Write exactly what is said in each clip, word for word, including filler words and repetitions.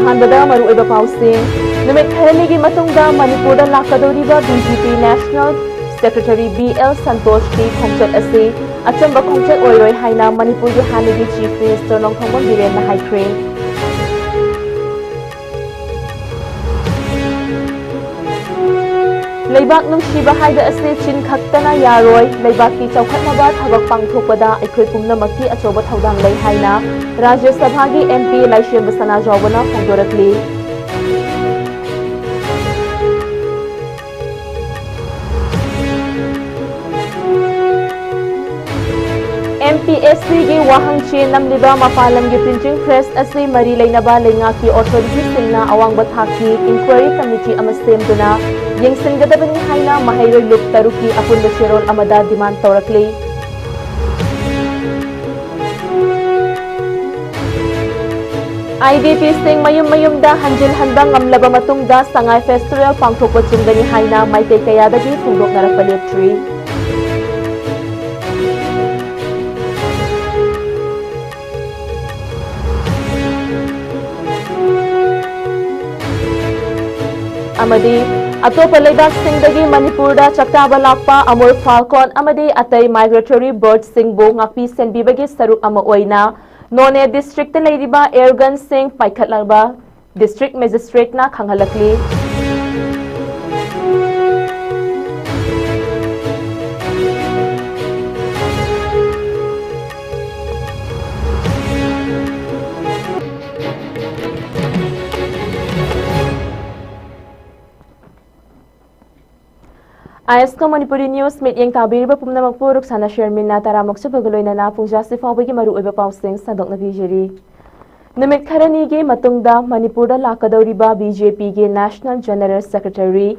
ꯑꯍꯥꯟꯕꯗ ꯃꯔꯨꯑꯣꯏꯕ ꯄꯥꯎꯁꯤꯡ꯫ ꯅꯨꯃꯤꯠ ꯈꯔꯅꯤꯒꯤ ꯃꯇꯨꯡꯗ ꯃꯅꯤꯄꯨꯔꯗ ꯂꯥꯛꯀꯗꯧꯔꯤꯕ BJP National Secretary B L ꯁꯟꯇꯣꯁꯀꯤ ꯈꯣꯡꯆꯠ ꯑꯁꯤ ꯑꯆꯝꯕ ꯈꯣꯡꯆꯠ ꯑꯣꯏꯔꯣꯏ ꯍꯥꯏꯅ ꯃꯅꯤꯄꯨꯔꯒꯤ ꯍꯥꯟꯅꯒꯤ Chief Minister ꯅꯣꯡꯊꯣꯝꯕꯝ ꯕꯤꯔꯦꯟꯅ ꯍꯥꯏꯈ꯭ꯔꯦ꯫ ꯂꯩꯕꯥꯛ ꯅꯨꯡꯁꯤꯕ ꯍꯥꯏꯕ ꯑꯁꯤ ꯆꯤꯟ ꯈꯛꯇꯅ ꯌꯥꯔꯣꯏ, ꯂꯩꯕꯥꯛꯀꯤ ꯆꯥꯎꯈꯠꯅꯕ ꯊꯕꯛ ꯄꯥꯡꯊꯣꯛꯄꯗ ꯑꯩꯈꯣꯏ ꯄꯨꯝꯅꯃꯛꯀꯤ ꯑꯆꯧꯕ ꯊꯧꯗꯥꯡ ꯂꯩ ꯍꯥꯏꯅ ꯔꯥꯖ꯭ꯌ ꯁꯚꯥꯒꯤ MP ꯂꯥꯏꯁ꯭ꯔꯦꯝꯕ ꯁꯅꯥꯖꯥꯎꯕꯅ ꯐꯣꯡꯗꯣꯔꯛꯂꯤ꯫ MPSCꯒꯤ ꯋꯥꯍꯪ ꯆꯦ ꯅꯝꯂꯤꯕ ꯃꯄꯥꯟ ꯂꯝꯒꯤ printing press ꯑꯁꯤ ꯃꯔꯤ ꯂꯩꯅꯕ ꯂꯩꯉꯥꯛꯀꯤ authorityꯁꯤꯡꯅ ꯑꯋꯥꯡꯕ ꯊꯥꯛꯀꯤ inquiry committee ꯑꯃ ꯁꯦꯝꯗꯨꯅ ꯌꯦꯡꯁꯤꯟꯒꯗꯕꯅꯤ ꯍꯥꯏꯅ ꯃꯍꯩꯔꯣꯏ ꯂꯨꯞ ꯇꯔꯨꯛꯀꯤ ꯑꯄꯨꯟꯕ ꯆꯦꯔꯣꯜ ꯑꯃꯗ demand ꯇꯧꯔꯛꯂꯤ꯫ IDPꯁꯤꯡ ꯃꯌꯨꯝ ꯃꯌꯨꯝꯗ ꯍꯟꯖꯤꯜꯍꯟꯕ ꯉꯝꯂꯕ ꯃꯇꯨꯡꯗ ꯁꯉꯥꯏ festival ꯄꯥꯡꯊꯣꯛꯄ ꯆꯨꯝꯒꯅꯤ ꯍꯥꯏꯅ ꯃꯥꯏꯀꯩ ꯀꯌꯥꯗꯒꯤ ꯐꯣꯡꯗꯣꯛꯅꯔꯛꯄ ꯂꯦꯞꯇ꯭ꯔꯤ꯫ ꯑꯃꯗꯤ ꯑꯇꯣꯞꯄ ꯂꯩꯕꯥꯛꯁꯤꯡꯗꯒꯤ ꯃꯅꯤꯄꯨꯔꯗ ꯆꯥꯛꯇꯥꯕ ꯂꯥꯛꯄ ꯑꯃꯨꯔ ꯐꯥꯜꯀꯣꯟ ꯑꯃꯗꯤ ꯑꯇꯩ migratory birdꯁꯤꯡꯕꯨ ꯉꯥꯛꯄꯤ ꯁꯦꯟꯕꯤꯕꯒꯤ ꯁꯔꯨꯛ ꯑꯃ ꯑꯣꯏꯅ ꯅꯣꯅꯦ districtꯇ ꯂꯩꯔꯤꯕ air gunꯁꯤꯡ ꯄꯥꯏꯈꯠꯂꯕ district magistrateꯅ ꯈꯪꯍꯜꯂꯛꯂꯤ꯫ ISCO Manipuri News ꯃꯤꯠꯌꯦꯡ ꯇꯥꯕꯤꯔꯤꯕ ꯄꯨꯝꯅꯃꯛꯄꯨ ꯔꯨꯛꯁꯥꯅꯥ ꯁꯦꯔꯃꯤꯟꯅ ꯇꯔꯥꯃꯨꯛ ꯁꯨꯕꯒ ꯂꯣꯏꯅꯅ ꯄꯨꯡꯖꯥꯁꯤ ꯐꯥꯎꯕꯒꯤ ꯃꯔꯨꯑꯣꯏꯕ ꯄꯥꯎꯁꯤꯡ ꯁꯟꯗꯣꯛꯅ ꯄꯤꯖꯔꯤ꯫ ꯅꯨꯃꯤꯠ ꯈꯔꯅꯤꯒꯤ ꯃꯇꯨꯡꯗ ꯃꯅꯤꯄꯨꯔꯗ ꯂꯥꯛꯀꯗꯧꯔꯤꯕ BJPꯒꯤ National General Secretary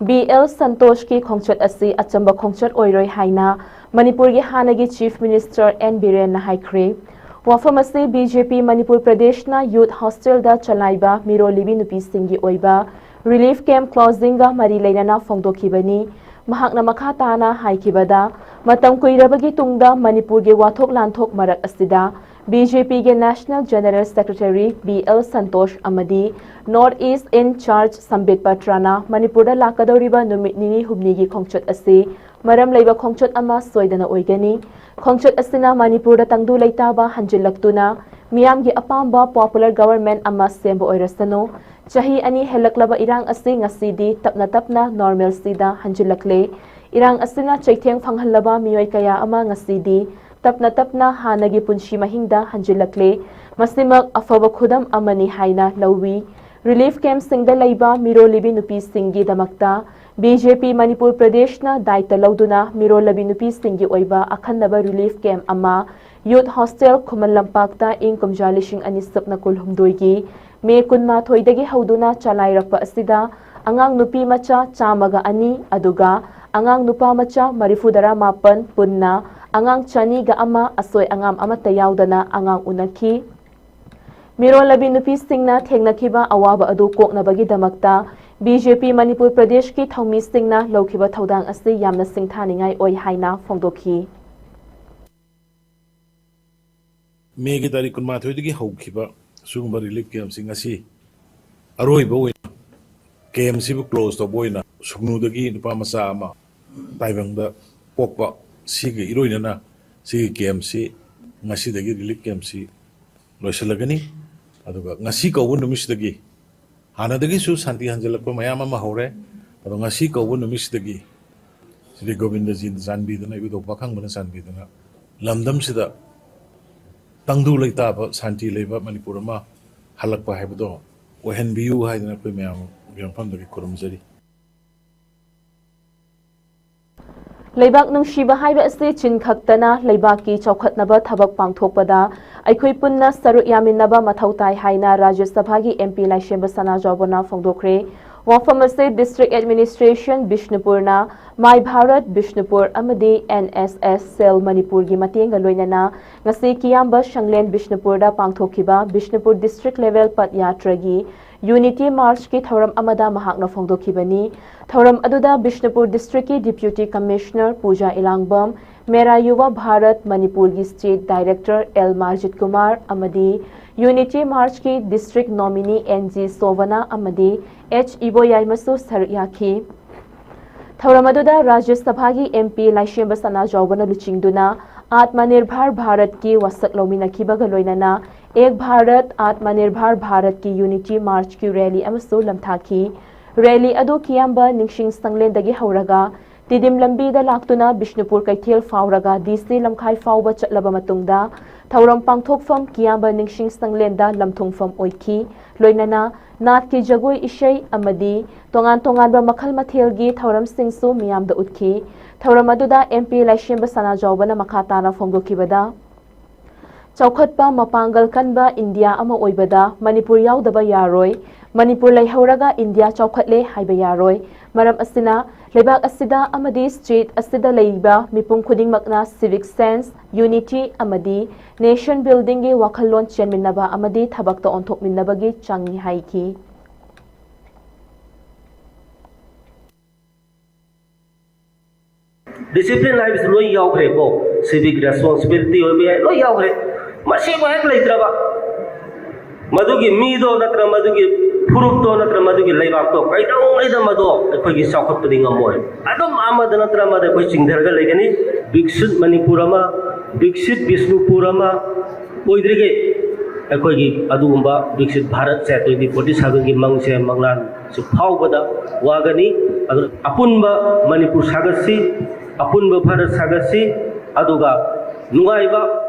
B L ꯁꯟꯇꯣꯁꯀꯤ ꯈꯣꯡꯆꯠ ꯑꯁꯤ ꯑꯆꯝꯕ ꯈꯣꯡꯆꯠ ꯑꯣꯏꯔꯣꯏ ꯍꯥꯏꯅ ꯃꯅꯤꯄꯨꯔꯒꯤ ꯍꯥꯟꯅꯒꯤ Chief Minister N ꯕꯤꯔꯦꯟꯅ ꯍꯥꯏꯈ꯭ꯔꯦ꯫ ꯋꯥꯐꯝ ꯑꯁꯤ BJP ꯃꯅꯤꯄꯨꯔ ꯄ꯭ꯔꯗꯦꯁꯅ youth hostelꯗ ꯆꯂꯥꯏꯕ ꯃꯤꯔꯣꯜꯂꯤꯕꯤ ꯅꯨꯄꯤꯁꯤꯡꯒꯤ ꯑꯣꯏꯕ relief camp closingꯒ ꯃꯔꯤ ꯂꯩꯅꯅ ꯐꯣꯡꯗꯣꯛꯈꯤꯕꯅꯤ꯫ ꯃꯍꯥꯛꯅ ꯃꯈꯥ ꯇꯥꯅ ꯍꯥꯏꯈꯤꯕꯗ, ꯃꯇꯝ ꯀꯨꯏꯔꯕꯒꯤ ꯇꯨꯡꯗ ꯃꯅꯤꯄꯨꯔꯒꯤ ꯋꯥꯊꯣꯛ ꯂꯥꯟꯊꯣꯛ ꯃꯔꯛ ꯑꯁꯤꯗ ꯕꯤ ꯖꯦ ꯄꯤꯒꯤ National General Secretary B L Santosh ꯑꯃꯗꯤ North East in Charge ꯁꯝꯕꯤꯠ ꯄꯇ꯭ꯔꯥꯅ ꯃꯅꯤꯄꯨꯔꯗ ꯂꯥꯛꯀꯗꯧꯔꯤꯕ ꯅꯨꯃꯤꯠ ꯅꯤꯅꯤ ꯍꯨꯝꯅꯤꯒꯤ ꯈꯣꯡꯆꯠ ꯑꯁꯤ ꯃꯔꯝ ꯂꯩꯕ ꯈꯣꯡꯆꯠ ꯑꯃ ꯁꯣꯏꯗꯅ ꯑꯣꯏꯒꯅꯤ꯫ ꯈꯣꯡꯆꯠ ꯑꯁꯤꯅ ꯃꯅꯤꯄꯨꯔꯗ ꯇꯪꯗꯨ ꯂꯩꯇꯥꯕ ꯍꯟꯖꯤꯜꯂꯛꯇꯨꯅ ꯃꯤꯌꯥꯝꯒꯤ ꯑꯄꯥꯝꯕ popular government ꯑꯃ ꯁꯦꯝꯕ ꯑꯣꯏꯔꯁꯅꯨ꯫ ꯆꯍꯤ ꯑꯅꯤ ꯍꯦꯜꯂꯛꯂꯕ ꯏꯔꯥꯡ ꯑꯁꯤ ꯉꯁꯤꯗꯤ ꯇꯞꯅ ꯇꯞꯅ normalcyꯗ ꯍꯟꯖꯤꯜꯂꯛꯂꯦ꯫ ꯏꯔꯥꯡ ꯑꯁꯤꯅ ꯆꯩꯊꯦꯡ ꯐꯪꯍꯜꯂꯕ ꯃꯤꯑꯣꯏ ꯀꯌꯥ ꯑꯃ ꯉꯁꯤꯗꯤ ꯇꯞꯅ ꯇꯞꯅ ꯍꯥꯟꯅꯒꯤ ꯄꯨꯟꯁꯤ ꯃꯍꯤꯡꯗ ꯍꯟꯖꯤꯜꯂꯛꯂꯦ꯫ ꯃꯁꯤꯃꯛ ꯑꯐꯕ ꯈꯨꯗꯝ ꯑꯃꯅꯤ ꯍꯥꯏꯅ ꯂꯧꯏ꯫ Relief campꯁꯤꯡꯗ ꯂꯩꯕ ꯃꯤꯔꯣꯜꯂꯤꯕꯤ ꯅꯨꯄꯤꯁꯤꯡꯒꯤꯗꯃꯛꯇ ꯕꯤ ꯖꯦ ꯄꯤ ꯃꯅꯤꯄꯨꯔ ꯄ꯭ꯔꯗꯦꯁꯅ ꯗꯥꯏꯇ ꯂꯧꯗꯨꯅ ꯃꯤꯔꯣꯜꯂꯕꯤ ꯅꯨꯄꯤꯁꯤꯡꯒꯤ ꯑꯣꯏꯕ ꯑꯈꯟꯅꯕ relief camp ꯑꯃ Youth Hostel ꯈꯨꯃꯟ ꯂꯝꯄꯥꯛꯇ ꯏꯪ ꯀꯨꯝꯖꯥ ꯂꯤꯁꯤꯡ ꯑꯅꯤ ꯁꯨꯞꯅ ꯀꯨꯟꯍꯨꯝꯗꯣꯏꯒꯤ ꯃꯦ ꯀꯨꯟꯃꯥꯊꯣꯏꯗꯒꯤ ꯍꯧꯗꯨꯅ ꯆꯂꯥꯏꯔꯛꯄ ꯑꯁꯤꯗ ꯑꯉꯥꯡ ꯅꯨꯄꯤ ꯃꯆꯥ ꯆꯥꯝꯃꯒ ꯑꯅꯤ ꯑꯗꯨꯒ ꯑꯉꯥꯡ ꯅꯨꯄꯥ ꯃꯆꯥ ꯃꯔꯤꯐꯨꯇꯔꯥ ꯃꯥꯄꯟ ꯄꯨꯟꯅ ꯑꯉꯥꯡ ꯆꯅꯤꯒ ꯑꯃ ꯑꯁꯣꯏ ꯑꯉꯥꯝ ꯑꯃꯠꯇ ꯌꯥꯎꯗꯅ ꯑꯉꯥꯡ ꯎꯅꯈꯤ꯫ ꯃꯤꯔꯣꯜꯂꯕꯤ ꯅꯨꯄꯤꯁꯤꯡꯅ ꯊꯦꯡꯅꯈꯤꯕ ꯑꯋꯥꯕ ꯑꯗꯨ ꯀꯣꯛꯅꯕꯒꯤꯗꯃꯛꯇ ꯕꯤ ꯖꯦ ꯄꯤ ꯃꯅꯤꯄꯨꯔ ꯄ꯭ꯔꯗꯦꯁꯀꯤ ꯊꯧꯃꯤꯁꯤꯡꯅ ꯂꯧꯈꯤꯕ ꯊꯧꯗꯥꯡ ꯑꯁꯤ ꯌꯥꯝꯅ ꯁꯤꯡꯊꯥꯅꯤꯡꯉꯥꯏ ꯑꯣꯏ ꯍꯥꯏꯅ ꯐꯣꯡꯗꯣꯛꯈꯤ꯫ ꯃꯦꯒꯤ ꯇꯥꯔꯤꯛ ꯀꯨꯟꯃꯥꯊꯣꯏꯗꯒꯤ ꯍꯧꯈꯤꯕ ꯁꯤꯒꯨꯝꯕ relief campꯁꯤꯡ ꯑꯁꯤ ꯑꯔꯣꯏꯕ ꯑꯣꯏꯅ campꯁꯤꯕꯨ close ꯇꯧꯕ ꯑꯣꯏꯅ ꯁꯨꯒꯅꯨꯗꯒꯤ ꯅꯨꯄꯥ ꯃꯆꯥ ꯑꯃ ꯇꯥꯏꯕꯪꯗ ꯄꯣꯛꯄ ꯁꯤꯒ ꯏꯔꯣꯏꯅꯅ ꯁꯤꯒꯤ campꯁꯤ ꯉꯁꯤꯗꯒꯤ relief campꯁꯤ ꯂꯣꯏꯁꯤꯜꯂꯒꯅꯤ꯫ ꯑꯗꯨꯒ ꯉꯁꯤ ꯀꯧꯕ ꯅꯨꯃꯤꯠꯁꯤꯗꯒꯤ ꯍꯥꯟꯅꯗꯒꯤꯁꯨ ꯁꯥꯟꯇꯤ ꯍꯟꯖꯤꯜꯂꯛꯄ ꯃꯌꯥꯝ ꯑꯃ ꯍꯧꯔꯦ꯫ ꯑꯗꯣ ꯉꯁꯤ ꯀꯧꯕ ꯅꯨꯃꯤꯠꯁꯤꯗꯒꯤ ꯁ꯭ꯔꯤ ꯒꯣꯕꯤꯟꯗꯖꯤꯅ ꯆꯥꯟꯕꯤꯗꯨꯅ, ꯏꯕꯨꯙꯧ ꯄꯥꯈꯪꯕꯅ ꯆꯥꯟꯕꯤꯗꯨꯅ ꯂꯝꯗꯝꯁꯤꯗ ꯇꯪꯗꯨ ꯂꯩꯇꯥꯕ, ꯁꯥꯟꯇꯤ ꯂꯩꯕ ꯃꯅꯤꯄꯨꯔ ꯑꯃ ꯍꯜꯂꯛꯄ ꯍꯥꯏꯕꯗꯣ ꯑꯣꯏꯍꯟꯕꯤꯌꯨ ꯍꯥꯏꯗꯅ ꯑꯩꯈꯣꯏ ꯃꯌꯥꯝꯒꯤ ꯃꯐꯝꯗꯒꯤ ꯈꯨꯔꯨꯝꯖꯔꯤ꯫ ꯂꯩꯕꯥꯛ ꯅꯨꯡꯁꯤꯕ ꯍꯥꯏꯕ ꯑꯁꯤ ꯆꯤꯟ ꯈꯛꯇꯅ ꯂꯩꯕꯥꯛꯀꯤ ꯆꯥꯎꯈꯠꯅꯕ ꯊꯕꯛ ꯄꯥꯡꯊꯣꯛꯄꯗ ꯑꯩꯈꯣꯏ ꯄꯨꯟꯅ ꯁꯔꯨꯛ ꯌꯥꯃꯤꯟꯅꯕ ꯃꯊꯧ ꯇꯥꯏ ꯍꯥꯏꯅ ꯔꯥꯖ꯭ꯌ ꯁꯚꯥꯒꯤ ꯑꯦꯝ ꯄꯤ ꯂꯥꯏꯁꯦꯝꯕ ꯁꯅꯥꯖꯥꯎꯕꯅ ꯐꯣꯡꯗꯣꯛꯈ꯭ꯔꯦ꯫ ꯋꯥꯐꯝ ꯑꯁꯤ District Administration ꯕꯤꯁꯅꯨꯄꯨꯔꯅ My Bharat Bishnupur ꯑꯃꯗꯤ N S S Cell ꯃꯅꯤꯄꯨꯔꯒꯤ ꯃꯇꯦꯡꯒ ꯂꯣꯏꯅꯅ ꯉꯁꯤ ꯀꯤꯌꯥꯝꯕ ꯁꯪꯂꯦꯟ ꯕꯤꯁꯅꯨꯄꯨꯔꯗ ꯄꯥꯡꯊꯣꯛꯈꯤꯕ ꯕꯤꯁꯅꯨꯄꯨꯔ District Level ꯄꯗ ꯌꯥꯇ꯭ꯔꯥꯒꯤ Unity Marchꯀꯤ ꯊꯧꯔꯝ ꯑꯃꯗ ꯃꯍꯥꯛꯅ ꯐꯣꯡꯗꯣꯛꯈꯤꯕꯅꯤ꯫ ꯊꯧꯔꯝ ꯑꯗꯨꯗ ꯕꯤꯁꯅꯨꯄꯨꯔ Districtꯀꯤ Deputy Commissioner ꯄꯨꯖꯥ ꯏꯂꯥꯡꯕꯝ, ꯃꯦꯔꯥ ꯌꯨꯕ ꯚꯥꯔꯠ ꯃꯅꯤꯄꯨꯔꯒꯤ State Director L Marjit Kumar ꯑꯃꯗꯤ Unity Marchꯀꯤ District Nominee N G Sobhna ꯑꯃꯗꯤ ꯑꯦꯆ ꯏꯕꯣꯌꯥꯏꯃꯁꯨ ꯁꯔꯨꯛ ꯌꯥꯈꯤ꯫ ꯊꯧꯔꯝ ꯑꯗꯨꯗ ꯔꯥꯖ꯭ꯌ ꯁꯚꯥꯒꯤ ꯑꯦꯝ ꯄꯤ ꯂꯥꯏꯁ꯭ꯔꯦꯝꯕ ꯁꯅꯥꯖꯥꯎꯕꯅ ꯂꯨꯆꯤꯡꯗꯨꯅ ꯑꯥꯠꯃꯅꯤꯔꯚꯥꯔ ꯚꯥꯔꯠꯀꯤ ꯋꯥꯁꯛ ꯂꯧꯃꯤꯟꯅꯈꯤꯕꯒ ꯂꯣꯏꯅꯅ ꯑꯦꯛ ꯚꯥꯔꯠ ꯑꯥꯠꯃꯅꯤꯔꯚꯥꯔ ꯚꯥꯔꯠꯀꯤ Unity Marchꯀꯤ rally ꯑꯃꯁꯨ ꯂꯝꯊꯥꯈꯤ꯫ Rally ꯑꯗꯨ ꯀꯤꯌꯥꯝꯕ ꯅꯤꯡꯁꯤꯡ ꯁꯪꯂꯦꯟꯗꯒꯤ ꯍꯧꯔꯒ ꯇꯤꯗꯤꯝ ꯂꯝꯕꯤꯗ ꯂꯥꯛꯇꯨꯅ ꯕꯤꯁꯅꯨꯄꯨꯔ ꯀꯩꯊꯦꯜ ꯐꯥꯎꯔꯒ ꯗꯤ ꯁꯤ ꯂꯝꯈꯥꯏ ꯐꯥꯎꯕ ꯆꯠꯂꯕ ꯃꯇꯨꯡꯗ ꯊꯧꯔꯝ ꯄꯥꯡꯊꯣꯛꯐꯝ ꯀꯤꯌꯥꯝꯕ ꯅꯤꯡꯁꯤꯡ ꯁꯪꯂꯦꯟꯗ ꯂꯝꯊꯨꯡꯐꯝ ꯑꯣꯏꯈꯤ꯫ ꯂꯣꯏꯅꯅ ꯅꯥꯠꯀꯤ ꯖꯒꯣꯏ ꯏꯁꯩ ꯑꯃꯗꯤ ꯇꯣꯉꯥꯟ ꯇꯣꯉꯥꯟꯕ ꯃꯈꯜ ꯃꯊꯦꯜꯒꯤ ꯊꯧꯔꯝꯁꯤꯡꯁꯨ ꯃꯤꯌꯥꯝꯗ ꯎꯠꯈꯤ꯫ ꯊꯧꯔꯝ ꯑꯗꯨꯗ ꯑꯦꯝ ꯄꯤ ꯂꯥꯏꯁ꯭ꯔꯦꯝꯕ ꯁꯅꯥꯖꯥꯎꯕꯅ ꯃꯈꯥ ꯇꯥꯅ ꯐꯣꯡꯗꯣꯛꯈꯤꯕꯗ, ꯆꯥꯎꯈꯠꯄ ꯃꯄꯥꯡꯒꯜ ꯀꯟꯕ ꯏꯟꯗꯤꯌꯥ ꯑꯃ ꯑꯣꯏꯕꯗ ꯃꯅꯤꯄꯨꯔ ꯌꯥꯎꯗꯕ ꯌꯥꯔꯣꯏ꯫ ꯃꯅꯤꯄꯨꯔ ꯂꯩꯍꯧꯔꯒ ꯏꯟꯗꯤꯌꯥ ꯆꯥꯎꯈꯠꯂꯦ ꯍꯥꯏꯕ ꯌꯥꯔꯣꯏ꯫ ꯃꯔꯝ ꯑꯁꯤꯅ, ꯂꯩꯕꯥꯛ ꯑꯁꯤꯗ ꯑꯃꯗꯤ state ꯑꯁꯤꯗ ꯂꯩꯔꯤꯕ ꯃꯤꯄꯨꯝ ꯈꯨꯗꯤꯡꯃꯛꯅ civic sense, unity ꯑꯃꯗꯤ nation buildingꯒꯤ ꯋꯥꯈꯜꯂꯣꯟ ꯆꯦꯟꯃꯤꯟꯅꯕ ꯑꯃꯗꯤ ꯊꯕꯛꯇ ꯑꯣꯟꯊꯣꯛꯃꯤꯟꯅꯕꯒꯤ ꯆꯪꯏ ꯍꯥꯏꯈꯤ꯫ Discipline ꯍꯥꯏꯕꯁꯤ ꯂꯣꯏ ꯌꯥꯎꯈ꯭ꯔꯦꯀꯣ꯫ Civic responsibility ꯑꯣꯏꯕ ꯌꯥꯏ, ꯂꯣꯏ ꯌꯥꯎꯈ꯭ꯔꯦ꯫ ꯃꯁꯤꯕꯨ ꯍꯦꯛ ꯂꯩꯇ꯭ꯔꯕ, ꯃꯗꯨꯒꯤ ꯃꯤꯗꯣ ꯅꯠꯇ꯭ꯔ ꯃꯗꯨꯒꯤ ꯐꯨꯔꯨꯞꯇꯣ ꯅꯠꯇ꯭ꯔ ꯃꯗꯨꯒꯤ ꯂꯩꯕꯥꯛꯇꯣ ꯀꯩꯗꯧꯉꯩꯗ ꯃꯗꯣ ꯑꯩꯈꯣꯏꯒꯤ ꯆꯥꯎꯈꯠꯄꯗꯤ ꯉꯝꯃꯣꯏ꯫ ꯑꯗꯨꯝ ꯑꯃꯗ ꯅꯠꯇ꯭ꯔ ꯑꯃꯗ ꯑꯩꯈꯣꯏ ꯆꯤꯡꯊꯔꯒ ꯂꯩꯒꯅꯤ꯫ ꯕꯤꯛꯁꯤꯠ ꯃꯅꯤꯄꯨꯔ ꯑꯃ, ꯕꯤꯛꯁꯤꯠ ꯕꯤꯁꯅꯨꯄꯨꯔ ꯑꯃ ꯑꯣꯏꯗ꯭ꯔꯤꯉꯩ ꯑꯩꯈꯣꯏꯒꯤ ꯑꯗꯨꯒꯨꯝꯕ ꯕꯤꯛꯁꯤꯠ ꯚꯥꯔꯠꯁꯦ twenty forty sevenꯒꯤ ꯃꯪꯁꯦ, ꯃꯪꯂꯥꯟꯁꯨ ꯐꯥꯎꯕꯗ ꯋꯥꯒꯅꯤ꯫ ꯑꯗꯨꯅ ꯑꯄꯨꯟꯕ ꯃꯅꯤꯄꯨꯔ ꯁꯥꯒꯠꯁꯤ, ꯑꯄꯨꯟꯕ ꯚꯥꯔꯠ ꯁꯥꯒꯠꯁꯤ, ꯑꯗꯨꯒ ꯅꯨꯡꯉꯥꯏꯕ,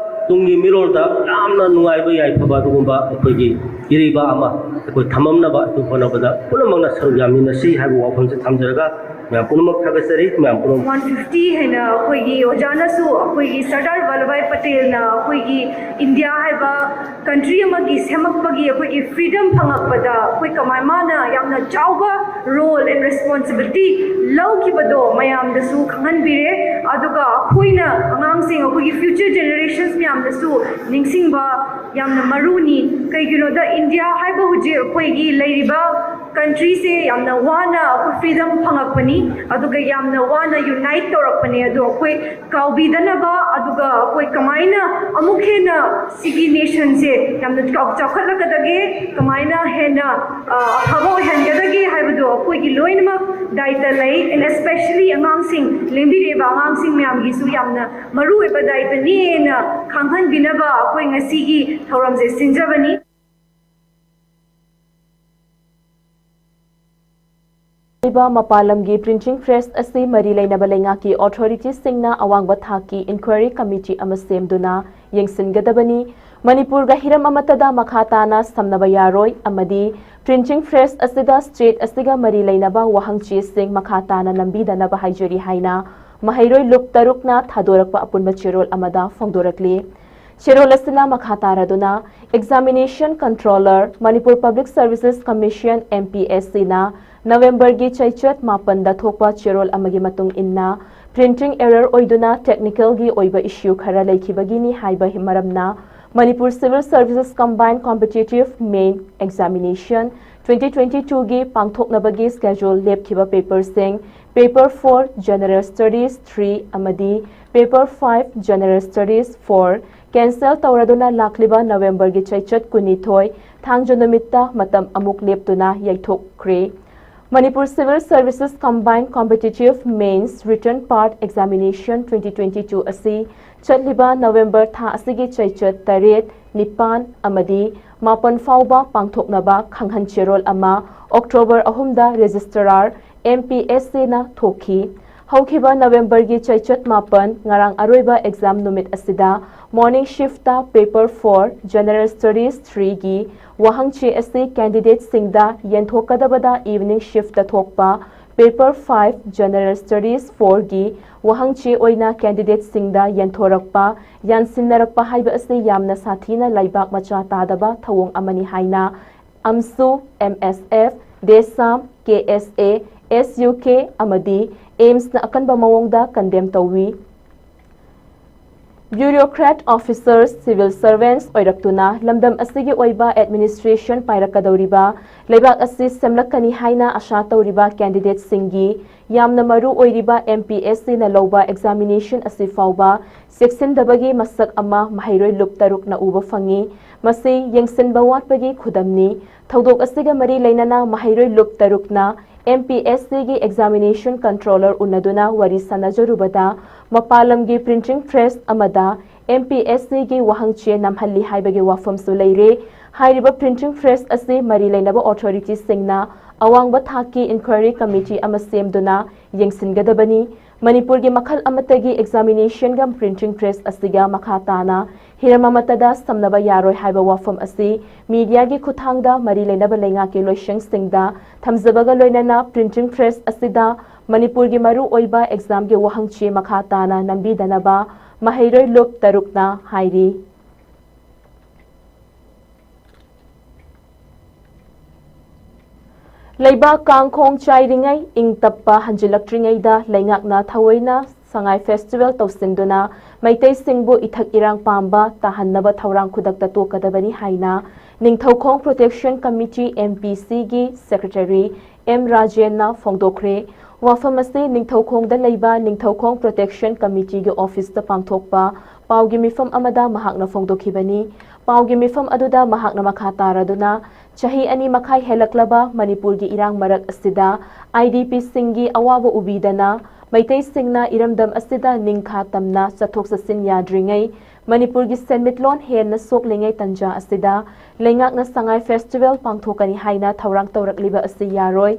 ꯇꯨꯡꯒꯤ ꯃꯤꯔꯣꯜꯗ ꯌꯥꯝꯅ ꯅꯨꯡꯉꯥꯏꯕ ꯌꯥꯏꯐꯕ ꯑꯗꯨꯒꯨꯝꯕ ꯑꯩꯈꯣꯏꯒꯤ ꯏꯔꯩꯕꯥꯛ ꯑꯃ ꯑꯩꯈꯣꯏ ꯊꯝꯃꯝꯅꯕ ꯑꯩꯈꯣꯏ ꯍꯣꯠꯅꯕꯗ ꯄꯨꯝꯅꯃꯛꯅ ꯁꯔꯨꯛ ꯌꯥꯃꯤꯟꯅꯁꯤ ꯍꯥꯏꯕ ꯋꯥꯐꯝꯁꯦ ꯊꯝꯖꯔꯒ, ꯃꯌꯥꯝ ꯄꯨꯝꯅꯃꯛ ꯊꯥꯒꯠꯆꯔꯤ꯫ ꯃꯌꯥꯝ ꯄꯨꯝꯅꯃꯛ ꯋꯥꯟ ꯐꯤꯐꯇꯤ ꯍꯥꯏꯅ ꯑꯩꯈꯣꯏꯒꯤ ꯑꯣꯖꯥꯅꯁꯨ ꯑꯩꯈꯣꯏꯒꯤ ꯁꯔꯗꯥꯔ ꯋꯜꯂꯚꯥꯏ ꯄꯇꯦꯜꯅ ꯑꯩꯈꯣꯏꯒꯤ ꯏꯟꯗꯤꯌꯥ ꯍꯥꯏꯕ ꯀꯟꯇ꯭ꯔꯤ ꯑꯃꯒꯤ ꯁꯦꯝꯃꯛꯄꯒꯤ ꯑꯩꯈꯣꯏꯒꯤ ꯐ꯭ꯔꯤꯗꯝ ꯐꯪꯉꯛꯄꯗ ꯑꯩꯈꯣꯏ ꯀꯃꯥꯏ ꯃꯥꯅ ꯌꯥꯝꯅ ꯆꯥꯎꯕ ꯔꯣꯜ ꯑꯦꯟ ꯔꯦꯁꯄꯣꯟꯁꯤꯕꯤꯂꯤꯇꯤ ꯂꯧꯈꯤꯕꯗꯣ ꯃꯌꯥꯝꯗꯁꯨ ꯈꯪꯍꯟꯕꯤꯔꯦ꯫ ꯑꯗꯨꯒ ꯑꯩꯈꯣꯏꯅ ꯑꯉꯥꯡꯁꯤꯡ ꯑꯩꯈꯣꯏꯒꯤ ꯐ꯭ꯌꯨꯆꯔ ꯖꯦꯅꯦꯔꯦꯁꯟꯁ ꯃꯌꯥꯝꯗꯁꯨ ꯅꯤꯡꯁꯤꯡꯕ ꯌꯥꯝꯅ ꯃꯔꯨꯅꯤ꯫ ꯀꯩꯒꯤꯅꯣꯗ ꯏꯟꯗꯤꯌꯥ ꯍꯥꯏꯕ ꯍꯧꯖꯤꯛ ꯑꯩꯈꯣꯏꯒꯤ ꯂꯩꯔꯤꯕ ꯀꯟꯇ꯭ꯔꯤꯁꯦ ꯌꯥꯝꯅ ꯋꯥꯅ ꯑꯩꯈꯣꯏ ꯐ꯭ꯔꯤꯗꯝ ꯐꯪꯉꯛꯄꯅꯤ, ꯑꯗꯨꯒ ꯌꯥꯝꯅ ꯋꯥꯅ ꯌꯨꯅꯥꯏꯠ ꯇꯧꯔꯛꯄꯅꯦ꯫ ꯑꯗꯣ ꯑꯩꯈꯣꯏ ꯀꯥꯎꯕꯤꯗꯅꯕ, ꯑꯗꯨꯒ ꯑꯩꯈꯣꯏ ꯀꯃꯥꯏꯅ ꯑꯃꯨꯛ ꯍꯦꯟꯅ ꯁꯤꯒꯤ ꯅꯦꯁꯟꯁꯦ ꯌꯥꯝꯅ ꯆꯥꯎ- ꯆꯥꯎꯈꯠꯂꯛꯀꯗꯒꯦ, ꯀꯃꯥꯏꯅ ꯍꯦꯟꯅ ꯑ, ꯑꯐꯕ ꯑꯣꯏꯍꯟꯒꯗꯒꯦ ꯍꯥꯏꯕꯗꯣ ꯑꯩꯈꯣꯏꯒꯤ ꯂꯣꯏꯅꯃꯛ ꯗꯥꯏꯇ ꯂꯩ꯫ ꯑꯦꯟ ꯑꯦꯁꯄꯦꯁꯂꯤ ꯑꯉꯥꯡꯁꯤꯡ, ꯂꯦꯡꯕꯤꯔꯤꯕ ꯑꯉꯥꯡꯁꯤꯡ ꯃꯌꯥꯝꯒꯤꯁꯨ ꯌꯥꯝꯅ ꯃꯔꯨꯑꯣꯏꯕ ꯗꯥꯏꯇꯅꯤꯅ ꯈꯪꯍꯟꯕꯤꯅꯕ ꯑꯩꯈꯣꯏ ꯉꯁꯤꯒꯤ ꯊꯧꯔꯝꯁꯦ ꯁꯤꯟꯖꯕꯅꯤ꯫ ꯂꯩꯕ ꯃꯄꯥꯟ ꯂꯝꯒꯤ ꯄ꯭ꯔꯤꯟꯇꯤꯡ ꯄ꯭ꯔꯦꯁ ꯑꯁꯤ ꯃꯔꯤ ꯂꯩꯅꯕ ꯂꯩꯉꯥꯛꯀꯤ ꯑꯣꯊꯣꯔꯤꯇꯤꯁꯤꯡꯅ ꯑꯋꯥꯡꯕ ꯊꯥꯛꯀꯤ ꯏꯟꯀ꯭ꯋꯥꯏꯔꯤ ꯀꯃꯤꯇꯤ ꯑꯃ ꯁꯦꯝꯗꯨꯅ ꯌꯦꯡꯁꯤꯟꯒꯗꯕꯅꯤ꯫ ꯃꯅꯤꯄꯨꯔꯒ ꯍꯤꯔꯝ ꯑꯃꯠꯇꯗ ꯃꯈꯥ ꯇꯥꯅ ꯁꯝꯅꯕ ꯌꯥꯔꯣꯏ ꯑꯃꯗꯤ ꯄ꯭ꯔꯤꯟꯇꯤꯡ ꯄ꯭ꯔꯦꯁ ꯑꯁꯤꯗ ꯁ꯭ꯇꯦꯠ ꯑꯁꯤꯒ ꯃꯔꯤ ꯂꯩꯅꯕ ꯋꯥꯍꯪ ꯆꯦꯁꯤꯡ ꯃꯈꯥ ꯇꯥꯅ ꯅꯝꯕꯤꯗꯅꯕ ꯍꯥꯏꯖꯔꯤ ꯍꯥꯏꯅ ꯃꯍꯩꯔꯣꯏ ꯂꯨꯞ ꯇꯔꯨꯛꯅ ꯊꯥꯗꯣꯔꯛꯄ ꯑꯄꯨꯟꯕ ꯆꯦꯔꯣꯜ ꯑꯃꯗ ꯐꯣꯡꯗꯣꯔꯛꯂꯤ꯫ ꯆꯦꯔꯣꯜ ꯑꯁꯤꯅ ꯃꯈꯥ ꯇꯥꯔꯗꯨꯅ Examination Controller, Manipur Public Services Commission, M P S C ꯅ ꯅꯕꯦꯝꯕꯔꯒꯤ ꯆꯩꯆꯠ ꯃꯥꯄꯟꯗ ꯊꯣꯛꯄ ꯆꯦꯔꯣꯜ ꯑꯃꯒꯤ ꯃꯇꯨꯡ ꯏꯟꯅ, ꯄ꯭ꯔꯤꯟꯇꯤꯡ ꯑꯦꯔꯔ ꯑꯣꯏꯗꯨꯅ ꯇꯦꯛꯅꯤꯀꯦꯜꯒꯤ ꯑꯣꯏꯕ ꯏꯁꯨ ꯈꯔ ꯂꯩꯈꯤꯕꯒꯤꯅꯤ ꯍꯥꯏꯕ ꯃꯔꯝꯅ Manipur civil services combined competitive main examination twenty twenty ꯇꯨꯒꯤ ꯄꯥꯡꯊꯣꯛꯅꯕꯒꯤ ꯁ꯭ꯀꯦꯖꯨꯜ ꯂꯦꯞꯈꯤꯕ ꯄꯦꯄꯔꯁꯤꯡ, paper four General Studies three ꯑꯃꯗꯤ paper five General Studies four cancel ꯇꯧꯔꯗꯨꯅ ꯂꯥꯛꯂꯤꯕ ꯅꯕꯦꯝꯕꯔꯒꯤ ꯆꯩꯆꯠ ꯀꯨꯟꯅꯤꯊꯣꯏ, ꯊꯥꯡꯖ ꯅꯨꯃꯤꯠꯇ ꯃꯇꯝ ꯑꯃꯨꯛ ꯂꯦꯞꯇꯨꯅ ꯌꯩꯊꯣꯛꯈ꯭ꯔꯦ꯫ Manipur civil services combined competitive mains written part examination twenty twenty two ꯑꯁꯤ ꯆꯠꯂꯤꯕ ꯅꯕꯦꯝꯕꯔ ꯊꯥ ꯑꯁꯤꯒꯤ ꯆꯩꯆꯠ ꯇꯔꯦꯠ, ꯅꯤꯄꯥꯟ ꯑꯃꯗꯤ ꯃꯥꯄꯟ ꯐꯥꯎꯕ ꯄꯥꯡꯊꯣꯛꯅꯕ ꯈꯪꯍꯟ ꯆꯦꯔꯣꯜ ꯑꯃ ꯑꯣꯛꯇꯣꯕꯔ ꯑꯍꯨꯝꯗ ꯔꯦꯖꯤꯁꯇ꯭ꯔꯥꯔ, M P S C ꯅ ꯊꯣꯛꯈꯤ꯫ ꯍꯧꯈꯤꯕ ꯅꯕꯦꯝꯕꯔꯒꯤ ꯆꯩꯆꯠ ꯃꯥꯄꯟ, ꯉꯔꯥꯡ ꯑꯔꯣꯏꯕ ꯑꯦꯛꯖꯥꯝ ꯅꯨꯃꯤꯠ ꯑꯁꯤꯗ ꯃꯣꯔꯅꯤꯡ ꯁꯤꯐꯇ ꯄꯦꯄꯔ ꯐꯣꯔ General Studies ꯊ꯭ꯔꯤꯒꯤ ꯋꯥꯍꯪ ꯆꯦ ꯑꯁꯤ ꯀꯦꯟꯗꯤꯗꯦꯠꯁꯤꯡꯗ ꯌꯦꯟꯊꯣꯛꯀꯗꯕꯗ ꯏꯚꯤꯅꯤꯡ ꯁꯤꯐꯇ ꯊꯣꯛꯄ Paper five General Studies four ꯒꯤ ꯋꯥꯍꯪ ꯆꯦ ꯑꯣꯏꯅ candidate ꯁꯤꯡꯗ ꯌꯦꯟꯊꯣꯔꯛꯄ, ꯌꯥꯟꯁꯤꯟꯅꯔꯛꯄ ꯍꯥꯏꯕ ꯑꯁꯤ ꯌꯥꯝꯅ ꯁꯥꯊꯤꯅ ꯂꯩꯕꯥꯛ ꯃꯆꯥ ꯇꯥꯗꯕ ꯊꯧꯑꯣꯡ ꯑꯃꯅꯤ ꯍꯥꯏꯅ ꯑꯝꯁꯨ, M S F, ꯗꯦꯁꯥꯝ, K S A, S U K ꯑꯃꯗꯤ AIIMSꯅ ꯑꯀꯟꯕ ꯃꯑꯣꯡꯗ condemn ꯇꯧꯏ꯫ Bureaucrat officers, civil servants ꯑꯣꯏꯔꯛꯇꯨꯅ ꯂꯝꯗꯝ ꯑꯁꯤꯒꯤ ꯑꯣꯏꯕ administration ꯄꯥꯏꯔꯛꯀꯗꯧꯔꯤꯕ, ꯂꯩꯕꯥꯛ ꯑꯁꯤ ꯁꯦꯝꯂꯛꯀꯅꯤ ꯍꯥꯏꯅ ꯑꯥꯁꯥ ꯇꯧꯔꯤꯕ candidate ꯁꯤꯡꯒꯤ ꯌꯥꯝꯅ ꯃꯔꯨ ꯑꯣꯏꯔꯤꯕ M P S Cꯅ ꯂꯧꯕ examination ꯑꯁꯤ ꯐꯥꯎꯕ ꯆꯦꯛꯁꯤꯟꯗꯕꯒꯤ ꯃꯁꯛ ꯑꯃ ꯃꯍꯩꯔꯣꯏ ꯂꯨꯞ ꯇꯔꯨꯛꯅ ꯎꯕ ꯐꯪꯏ꯫ ꯃꯁꯤ ꯌꯦꯡꯁꯤꯟꯕ ꯋꯥꯠꯄꯒꯤ ꯈꯨꯗꯝꯅꯤ꯫ ꯊꯧꯗꯣꯛ ꯑꯁꯤꯒ ꯃꯔꯤ ꯂꯩꯅꯅ ꯃꯍꯩꯔꯣꯏ ꯂꯨꯞ ꯇꯔꯨꯛꯅ M P S Cꯒꯤ examination controller ꯎꯅꯗꯨꯅ ꯋꯥꯔꯤ ꯁꯥꯅꯖꯔꯨꯕꯗ, ꯃꯄꯥꯟ ꯂꯝꯒꯤ printing press ꯑꯃꯗ M P S Cꯒꯤ ꯋꯥꯍꯪ ꯆꯦ ꯅꯝꯍꯜꯂꯤ ꯍꯥꯏꯕꯒꯤ ꯋꯥꯐꯝꯁꯨ ꯂꯩꯔꯦ꯫ ꯍꯥꯏꯔꯤꯕ printing press ꯑꯁꯤ ꯃꯔꯤ ꯂꯩꯅꯕ authorityꯁꯤꯡꯅ ꯑꯋꯥꯡꯕ ꯊꯥꯛꯀꯤ inquiry committee ꯑꯃ ꯁꯦꯝꯗꯨꯅ ꯌꯦꯡꯁꯤꯟꯒꯗꯕꯅꯤ꯫ ꯃꯅꯤꯄꯨꯔꯒꯤ ꯃꯈꯜ ꯑꯃꯠꯇꯒꯤ examinationꯒ printing press ꯑꯁꯤꯒ ꯃꯈꯥ ꯇꯥꯅ ꯍꯤꯔꯝ ꯑꯃꯠꯇꯗ ꯁꯝꯅꯕ ꯌꯥꯔꯣꯏ ꯍꯥꯏꯕ ꯋꯥꯐꯝ ꯑꯁꯤ mediaꯒꯤ ꯈꯨꯠꯊꯥꯡꯗ ꯃꯔꯤ ꯂꯩꯅꯕ ꯂꯩꯉꯥꯛꯀꯤ ꯂꯣꯏꯁꯪꯁꯤꯡꯗ ꯊꯝꯖꯕꯒ ꯂꯣꯏꯅꯅ printing press ꯑꯁꯤꯗ ꯃꯅꯤꯄꯨꯔꯒꯤ ꯃꯔꯨ ꯑꯣꯏꯕ examꯒꯤ ꯋꯥꯍꯪ ꯆꯦ ꯃꯈꯥ ꯇꯥꯅ ꯅꯝꯕꯤꯗꯅꯕ ꯃꯍꯩꯔꯣꯏ ꯂꯨꯞ ꯇꯔꯨꯛꯅ ꯍꯥꯏꯔꯤ꯫ ꯂꯩꯕꯥꯛ ꯀꯥꯡꯈꯣꯡ ꯆꯥꯏꯔꯤꯉꯩ, ꯏꯪ ꯇꯞꯄ ꯍꯟꯖꯤꯜꯂꯛꯇ꯭ꯔꯤꯉꯩꯗ ꯂꯩꯉꯥꯛꯅ ꯊꯑꯣꯏꯅ ꯁꯉꯥꯏ festival ꯇꯧꯁꯤꯟꯗꯨꯅ ꯃꯩꯇꯩꯁꯤꯡꯕꯨ ꯏꯊꯛ ꯏꯔꯥꯡ ꯄꯥꯝꯕ ꯇꯥꯍꯟꯅꯕ ꯊꯧꯔꯥꯡ ꯈꯨꯗꯛꯇ ꯇꯣꯛꯀꯗꯕꯅꯤ ꯍꯥꯏꯅ Ningthoukhong Protection Committee, M P Cꯒꯤ secretary M ꯔꯥꯖꯦꯟꯅ ꯐꯣꯡꯗꯣꯛꯈ꯭ꯔꯦ꯫ ꯋꯥꯐꯝ ꯑꯁꯤ ꯅꯤꯡꯊꯧꯈꯣꯡꯗ ꯂꯩꯕ ꯅꯤꯡꯊꯧꯈꯣꯡ Protection Committeeꯒꯤ officeꯇ ꯄꯥꯡꯊꯣꯛꯄ ꯄꯥꯎꯒꯤ ꯃꯤꯐꯝ ꯑꯃꯗ ꯃꯍꯥꯛꯅ ꯐꯣꯡꯗꯣꯛꯈꯤꯕꯅꯤ꯫ ꯄꯥꯎꯒꯤ ꯃꯤꯐꯝ ꯑꯗꯨꯗ ꯃꯍꯥꯛꯅ ꯃꯈꯥ ꯇꯥꯔꯗꯨꯅ, ꯆꯍꯤ ꯑꯅꯤ ꯃꯈꯥꯏ ꯍꯦꯜꯂꯛꯂꯕ ꯃꯅꯤꯄꯨꯔꯒꯤ ꯏꯔꯥꯡ ꯃꯔꯛ ꯑꯁꯤꯗ I D Pꯁꯤꯡꯒꯤ ꯑꯋꯥꯕ ꯎꯕꯤꯗꯅ ꯃꯩꯇꯩꯁꯤꯡꯅ ꯏꯔꯝꯗꯝ ꯑꯁꯤꯗ ꯅꯤꯡꯈꯥ ꯇꯝꯅ ꯆꯠꯊꯣꯛ ꯆꯠꯁꯤꯟ ꯌꯥꯗ꯭ꯔꯤꯉꯩ, ꯃꯅꯤꯄꯨꯔꯒꯤ ꯁꯦꯟꯃꯤꯠꯂꯣꯟ ꯍꯦꯟꯅ ꯁꯣꯛꯂꯤꯉꯩ ꯇꯟꯖꯥ ꯑꯁꯤꯗ ꯂꯩꯉꯥꯛꯅ ꯁꯉꯥꯏ festival ꯄꯥꯡꯊꯣꯛꯀꯅꯤ ꯍꯥꯏꯅ ꯊꯧꯔꯥꯡ ꯇꯧꯔꯛꯂꯤꯕ ꯑꯁꯤ ꯌꯥꯔꯣꯏ꯫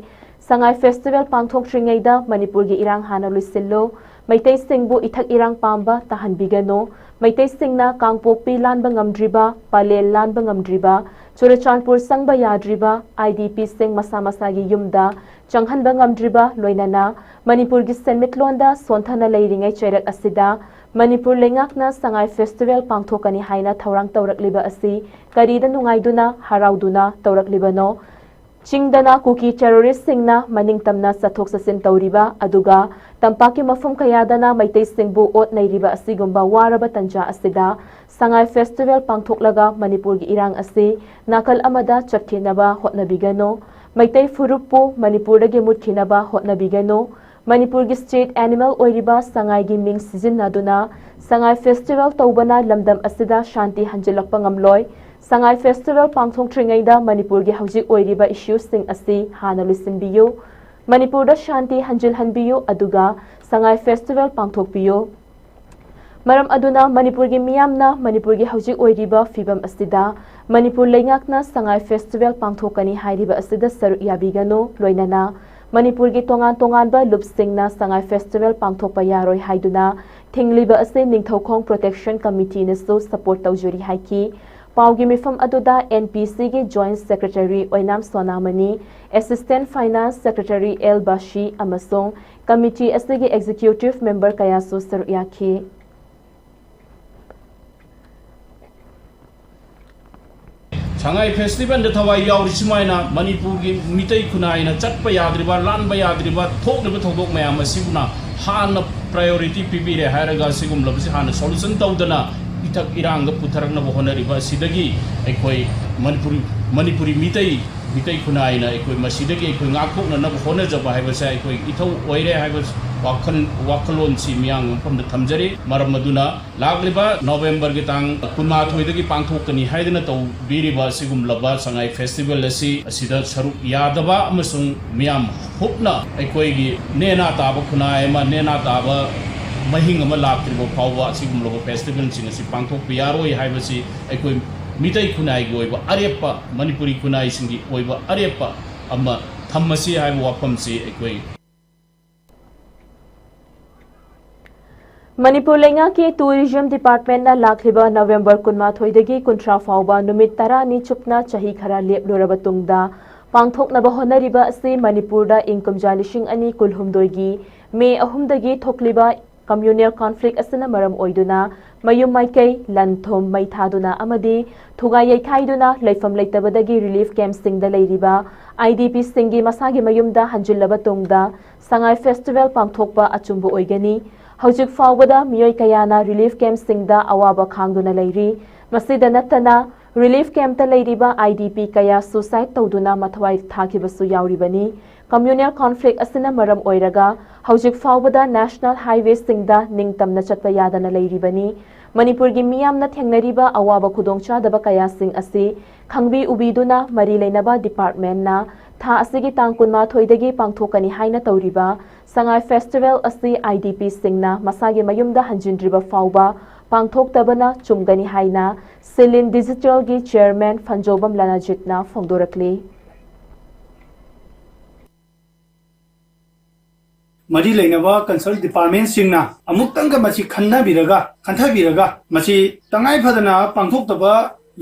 ꯁꯉꯥꯏ festival ꯄꯥꯡꯊꯣꯛꯇ꯭ꯔꯤꯉꯩꯗ ꯃꯅꯤꯄꯨꯔꯒꯤ ꯏꯔꯥꯡ ꯍꯥꯟꯅ ꯂꯣꯏꯁꯤꯜꯂꯨ꯫ ꯃꯩꯇꯩꯁꯤꯡꯕꯨ ꯏꯊꯛ ꯏꯔꯥꯡ ꯄꯥꯝꯕ ꯇꯥꯍꯟꯕꯤꯒꯅꯨ꯫ ꯃꯩꯇꯩꯁꯤꯡꯅ ꯀꯥꯡꯄꯣꯛꯄꯤ ꯂꯥꯟꯕ ꯉꯝꯗ꯭ꯔꯤꯕ, ꯄꯂꯦꯜ ꯂꯥꯟꯕ ꯉꯝꯗ꯭ꯔꯤꯕ, ꯆꯨꯔꯆꯥꯟꯄꯨꯔ ꯆꯪꯕ ꯌꯥꯗ꯭ꯔꯤꯕ, IDPꯁꯤꯡ ꯃꯁꯥ ꯃꯁꯥꯒꯤ ꯌꯨꯝꯗ ꯆꯪꯍꯟꯕ ꯉꯝꯗ꯭ꯔꯤꯕ, ꯂꯣꯏꯅꯅ ꯃꯅꯤꯄꯨꯔꯒꯤ ꯁꯦꯟꯃꯤꯠꯂꯣꯟꯗ ꯁꯣꯟꯊꯅ ꯂꯩꯔꯤꯉꯩ ꯆꯩꯔꯛ ꯑꯁꯤꯗ ꯃꯅꯤꯄꯨꯔ ꯂꯩꯉꯥꯛꯅ ꯁꯉꯥꯏ ꯐꯦꯁꯇꯤꯚꯦꯜ ꯄꯥꯡꯊꯣꯛꯀꯅꯤ ꯍꯥꯏꯅ ꯊꯧꯔꯥꯡ ꯇꯧꯔꯛꯂꯤꯕ ꯑꯁꯤ ꯀꯔꯤꯗ ꯅꯨꯡꯉꯥꯏꯗꯨꯅ, ꯍꯔꯥꯎꯗꯨꯅ ꯇꯧꯔꯛꯂꯤꯕꯅꯣ? ꯆꯤꯡꯗꯅ ꯀꯨꯀꯤ ꯇꯦꯔꯣꯔꯤꯁꯁꯤꯡꯅ ꯃꯅꯤꯡ ꯇꯝꯅ ꯆꯠꯊꯣꯛ ꯆꯠꯁꯤꯟ ꯇꯧꯔꯤꯕ, ꯑꯗꯨꯒ ꯇꯝꯄꯥꯛꯀꯤ ꯃꯐꯝ ꯀꯌꯥꯗꯅ ꯃꯩꯇꯩꯁꯤꯡꯕꯨ ꯑꯣꯠ ꯅꯩꯔꯤꯕ ꯑꯁꯤꯒꯨꯝꯕ ꯋꯥꯔꯕ ꯇꯟꯖꯥ ꯑꯁꯤꯗ ꯁꯉꯥꯏ ꯐꯦꯁꯇꯤꯚꯦꯜ ꯄꯥꯡꯊꯣꯛꯂꯒ ꯃꯅꯤꯄꯨꯔꯒꯤ ꯏꯔꯥꯡ ꯑꯁꯤ ꯅꯥꯀꯜ ꯑꯃꯗ ꯆꯠꯈꯤꯅꯕ ꯍꯣꯠꯅꯕꯤꯒꯅꯨ꯫ ꯃꯩꯇꯩ ꯐꯨꯔꯨꯞꯄꯨ ꯃꯅꯤꯄꯨꯔꯗꯒꯤ ꯃꯨꯠꯈꯤꯅꯕ ꯍꯣꯠꯅꯕꯤꯒꯅꯨ꯫ ꯃꯅꯤꯄꯨꯔꯒꯤ ꯁ꯭ꯇꯦꯠ ꯑꯦꯅꯤꯃꯦꯜ ꯑꯣꯏꯔꯤꯕ ꯁꯉꯥꯏꯒꯤ ꯃꯤꯡ ꯁꯤꯖꯤꯟꯅꯗꯨꯅ ꯁꯉꯥꯏ ꯐꯦꯁꯇꯤꯚꯦꯜ ꯇꯧꯕꯅ ꯂꯝꯗꯝ ꯑꯁꯤꯗ ꯁꯥꯟꯇꯤ ꯍꯟꯖꯤꯜꯂꯛꯄ ꯉꯝꯂꯣꯏ꯫ ꯁꯉꯥꯏ ꯐꯦꯁꯇꯤꯚꯦꯜ ꯄꯥꯡꯊꯣꯛꯇ꯭ꯔꯤꯉꯩꯗ ꯃꯅꯤꯄꯨꯔꯒꯤ ꯍꯧꯖꯤꯛ ꯑꯣꯏꯔꯤꯕ ꯏꯁꯨꯁꯤꯡ ꯑꯁꯤ ꯍꯥꯟꯅ ꯂꯣꯏꯁꯤꯟꯕꯤꯌꯨ꯫ ꯃꯅꯤꯄꯨꯔꯗ ꯁꯥꯟꯇꯤ ꯍꯟꯖꯤꯜꯍꯟꯕꯤꯌꯨ, ꯑꯗꯨꯒ ꯁꯉꯥꯏ ꯐꯦꯁꯇꯤꯚꯦꯜ ꯄꯥꯡꯊꯣꯛꯄꯤꯌꯨ꯫ ꯃꯔꯝ ꯑꯗꯨꯅ ꯃꯅꯤꯄꯨꯔꯒꯤ ꯃꯤꯌꯥꯝꯅ ꯃꯅꯤꯄꯨꯔꯒꯤ ꯍꯧꯖꯤꯛ ꯑꯣꯏꯔꯤꯕ ꯐꯤꯕꯝ ꯑꯁꯤꯗ ꯃꯅꯤꯄꯨꯔ ꯂꯩꯉꯥꯛꯅ ꯁꯉꯥꯏ ꯐꯦꯁꯇꯤꯚꯦꯜ ꯄꯥꯡꯊꯣꯛꯀꯅꯤ ꯍꯥꯏꯔꯤꯕ ꯑꯁꯤꯗ ꯁꯔꯨꯛ ꯌꯥꯕꯤꯒꯅꯨ, ꯂꯣꯏꯅꯅ ꯃꯅꯤꯄꯨꯔꯒꯤ ꯇꯣꯉꯥꯟ ꯇꯣꯉꯥꯟꯕ ꯂꯨꯞꯁꯤꯡꯅ ꯁꯉꯥꯏ ꯐꯦꯁꯇꯤꯚꯦꯜ ꯄꯥꯡꯊꯣꯛꯄ ꯌꯥꯔꯣꯏ ꯍꯥꯏꯗꯨꯅ ꯊꯤꯡꯂꯤꯕ ꯑꯁꯤ ꯅꯤꯡꯊꯧꯈꯣꯡ ꯄ꯭ꯔꯣꯇꯦꯛꯁꯟ ꯀꯃꯤꯇꯤꯅꯁꯨ ꯁꯄꯣꯔꯠ ꯇꯧꯖꯔꯤ ꯍꯥꯏꯈꯤ꯫ ꯄꯥꯎꯒꯤ ꯃꯤꯐꯝ ꯑꯗꯨꯗ NPCꯒꯤ ꯖꯣꯏꯟꯠ ꯁꯦꯀ꯭ꯔꯦꯇꯔꯤ ꯑꯣꯏꯅꯥꯝ ꯁꯣꯅꯥꯃꯅꯤ, assistant finance secretary L Basi ꯑꯃꯁꯨꯡ ꯀꯃꯤꯇꯤ ꯑꯁꯤꯒꯤ ꯑꯦꯛꯖꯤꯀ꯭ꯌꯨꯇꯤꯚ ꯃꯦꯝꯕꯔ ꯀꯌꯥꯁꯨ ꯁꯔꯨꯛ ꯌꯥꯈꯤ꯫ ꯁꯉꯥꯏ ꯐꯦꯁꯇꯤꯚꯦꯜꯗ ꯊꯋꯥꯏ ꯌꯥꯎꯔꯤ ꯁꯨꯃꯥꯏꯅ ꯃꯅꯤꯄꯨꯔꯒꯤ ꯃꯤꯇꯩ ꯈꯨꯟꯅꯥꯏꯅ ꯆꯠꯄ ꯌꯥꯗ꯭ꯔꯤꯕ, ꯂꯥꯟꯕ ꯌꯥꯗ꯭ꯔꯤꯕ, ꯊꯣꯛꯂꯤꯕ ꯊꯧꯗꯣꯛ ꯃꯌꯥꯝ ꯑꯁꯤꯕꯨꯅ ꯍꯥꯟꯅ ꯄ꯭ꯔꯥꯏꯌꯣꯔꯤꯇꯤ ꯄꯤꯕꯤꯔꯦ ꯍꯥꯏꯔꯒ ꯑꯁꯤꯒꯨꯝꯂꯕꯁꯤ ꯍꯥꯟꯅ ꯁꯣꯂꯨꯁꯟ ꯇꯧꯗꯅ ꯏꯊꯛ ꯏꯔꯥꯡꯗ ꯄꯨꯊꯔꯛꯅꯕ ꯍꯣꯠꯅꯔꯤꯕ ꯑꯁꯤꯗꯒꯤ ꯑꯩꯈꯣꯏ ꯃꯅꯤꯄꯨꯔꯤ ꯃꯅꯤꯄꯨꯔꯤ ꯃꯤꯇꯩ ꯃꯤꯇꯩ ꯈꯨꯟꯅꯥꯏꯅ ꯑꯩꯈꯣꯏ ꯃꯁꯤꯗꯒꯤ ꯑꯩꯈꯣꯏ ꯉꯥꯛꯊꯣꯛꯅꯅꯕ ꯍꯣꯠꯅꯖꯕ ꯍꯥꯏꯕꯁꯦ ꯑꯩꯈꯣꯏ ꯏꯊꯧ ꯑꯣꯏꯔꯦ ꯍꯥꯏꯕ ꯋꯥꯈꯜ ꯋꯥꯈꯜꯂꯣꯟꯁꯤ ꯃꯤꯌꯥꯝꯒꯤ ꯃꯐꯝꯗ ꯊꯝꯖꯔꯤ꯫ ꯃꯔꯝ ꯑꯗꯨꯅ ꯂꯥꯛꯂꯤꯕ ꯅꯣꯕꯦꯝꯕꯔꯒꯤ ꯇꯥꯡ ꯀꯨꯟꯃꯥꯊꯣꯏꯗꯒꯤ ꯄꯥꯡꯊꯣꯛꯀꯅꯤ ꯍꯥꯏꯗꯅ ꯇꯧꯕꯤꯔꯤꯕ ꯑꯁꯤꯒꯨꯝꯂꯕ ꯁꯉꯥꯏ ꯐꯦꯁꯇꯤꯚꯦꯜ ꯑꯁꯤ ꯑꯁꯤꯗ ꯁꯔꯨꯛ ꯌꯥꯗꯕ ꯑꯃꯁꯨꯡ ꯃꯤꯌꯥꯝ ꯍꯨꯞꯅ ꯑꯩꯈꯣꯏꯒꯤ ꯅꯦꯅꯥ ꯇꯥꯕ ꯈꯨꯟꯅꯥꯏ ꯑꯃ, ꯅꯦꯅꯥ ꯇꯥꯕ ꯃꯍꯤꯡ ꯑꯃ ꯂꯥꯛꯇ꯭ꯔꯤꯕ ꯐꯥꯎꯕ ꯑꯁꯤꯒꯨꯝꯂꯕ ꯐꯦꯁꯇꯤꯚꯦꯜꯁꯤꯡ ꯑꯁꯤ ꯄꯥꯡꯊꯣꯛꯄ ꯌꯥꯔꯣꯏ ꯍꯥꯏꯕꯁꯤ ꯑꯩꯈꯣꯏ ꯃꯤꯇꯩ ꯈꯨꯟꯅꯥꯏꯒꯤ ꯑꯣꯏꯕ ꯑꯔꯦꯞꯄ, ꯃꯅꯤꯄꯨꯔꯤ ꯈꯨꯟꯅꯥꯏꯁꯤꯡꯒꯤ ꯑꯣꯏꯕ ꯑꯔꯦꯞꯄ ꯑꯃ ꯊꯝꯃꯁꯤ ꯍꯥꯏꯕ ꯋꯥꯐꯝꯁꯤ ꯑꯩꯈꯣꯏ ꯃꯅꯤꯄꯨꯔ ꯂꯩꯉꯥꯛꯀꯤ ꯇꯨꯔꯤꯖꯝ ꯗꯤꯄꯥꯔꯠꯃꯦꯟꯅ ꯂꯥꯛꯂꯤꯕ ꯅꯕꯦꯝꯕꯔ ꯀꯨꯟꯃꯥꯊꯣꯏꯗꯒꯤ ꯀꯨꯟꯊ꯭ꯔꯥ ꯐꯥꯎꯕ ꯅꯨꯃꯤꯠ ꯇꯔꯥꯅꯤ ꯆꯨꯞꯅ ꯆꯍꯤ ꯈꯔ ꯂꯦꯞꯂꯨꯔꯕ ꯇꯨꯡꯗ ꯄꯥꯡꯊꯣꯛꯅꯕ ꯍꯣꯠꯅꯔꯤꯕ ꯑꯁꯤ ꯃꯅꯤꯄꯨꯔꯗ ꯏꯪ ꯀꯨꯝꯖꯥ ꯂꯤꯁꯤꯡ ꯑꯅꯤ ꯀꯨꯟꯍꯨꯝꯗꯣꯏꯒꯤ ꯃꯦ ꯑꯍꯨꯝꯗꯒꯤ ꯊꯣꯛꯂꯤꯕ communal conflict ꯑꯁꯤꯅ ꯃꯔꯝ ꯑꯣꯏꯗꯨꯅ ꯃꯌꯨꯝ ꯃꯥꯏꯀꯩ, ꯂꯟ ꯊꯨꯝ ꯃꯩ ꯊꯥꯗꯨꯅ ꯑꯃꯗꯤ ꯊꯨꯒꯥꯏ ꯌꯩꯊꯥꯏꯗꯨꯅ ꯂꯩꯐꯝ ꯂꯩꯇꯕꯗꯒꯤ relief campꯁꯤꯡꯗ ꯂꯩꯔꯤꯕ IDPꯁꯤꯡꯒꯤ ꯃꯁꯥꯒꯤ ꯃꯌꯨꯝꯗ ꯍꯟꯖꯤꯜꯂꯕ ꯇꯨꯡꯗ ꯁꯉꯥꯏ festival ꯄꯥꯡꯊꯣꯛꯄ ꯑꯆꯨꯝꯕ ꯑꯣꯏꯒꯅꯤ꯫ ꯍꯧꯖꯤꯛ ꯐꯥꯎꯕꯗ ꯃꯤꯑꯣꯏ ꯀꯌꯥꯅ relief campꯁꯤꯡꯗ ꯑꯋꯥꯕ ꯈꯥꯡꯗꯨꯅ ꯂꯩꯔꯤ꯫ ꯃꯁꯤꯗ ꯅꯠꯇꯅ, relief campꯇ ꯂꯩꯔꯤꯕ IDP ꯀꯌꯥ suicide ꯇꯧꯗꯨꯅ ꯃꯊ꯭ꯋꯥꯏ ꯊꯥꯈꯤꯕꯁꯨ ꯌꯥꯎꯔꯤꯕꯅꯤ꯫ Communal conflict ꯑꯁꯤꯅ ꯃꯔꯝ ꯑꯣꯏꯔꯒ ꯍꯧꯖꯤꯛ ꯐꯥꯎꯕꯗ national highwayꯁꯤꯡꯗ ꯅꯤꯡꯇꯝꯅ ꯆꯠꯄ ꯌꯥꯗꯅ ꯂꯩꯔꯤꯕꯅꯤ꯫ ꯃꯅꯤꯄꯨꯔꯒꯤ ꯃꯤꯌꯥꯝꯅ ꯊꯦꯡꯅꯔꯤꯕ ꯑꯋꯥꯕ ꯈꯨꯗꯣꯡꯆꯥꯗꯕ ꯀꯌꯥꯁꯤꯡ ꯑꯁꯤ ꯈꯪꯕꯤ ꯎꯕꯤꯗꯨꯅ ꯃꯔꯤ ꯂꯩꯅꯕ departmentꯅ ꯊꯥ ꯑꯁꯤꯒꯤ ꯇꯥꯡ ꯀꯨꯟꯃꯥꯊꯣꯏꯗꯒꯤ ꯄꯥꯡꯊꯣꯛꯀꯅꯤ ꯍꯥꯏꯅ ꯇꯧꯔꯤꯕ ꯁꯉꯥꯏ festival ꯑꯁꯤ IDPꯁꯤꯡꯅ ꯃꯁꯥꯒꯤ ꯃꯌꯨꯝꯗ ꯍꯟꯖꯤꯟꯗ꯭ꯔꯤꯕ ꯐꯥꯎꯕ ꯄꯥꯡꯊꯣꯛꯇꯕꯅ ꯆꯨꯝꯒꯅꯤ ꯍꯥꯏꯅ ꯁꯤꯂꯤꯟ ꯗꯤꯖꯤꯇꯦꯜꯒꯤ chairman ꯐꯟꯖꯧꯕꯝ ꯂꯅꯥꯖꯤꯠꯅ ꯐꯣꯡꯗꯣꯔꯛꯂꯤ꯫ ꯃꯔꯤ ꯂꯩꯅꯕ concern departmentꯁꯤꯡꯅ ꯑꯃꯨꯛꯇꯪꯒ ꯃꯁꯤ ꯈꯟꯅꯕꯤꯔꯒ, ꯈꯟꯊꯕꯤꯔꯒ, ꯃꯁꯤ ꯇꯉꯥꯏ ꯐꯗꯅ ꯄꯥꯡꯊꯣꯛꯇꯕ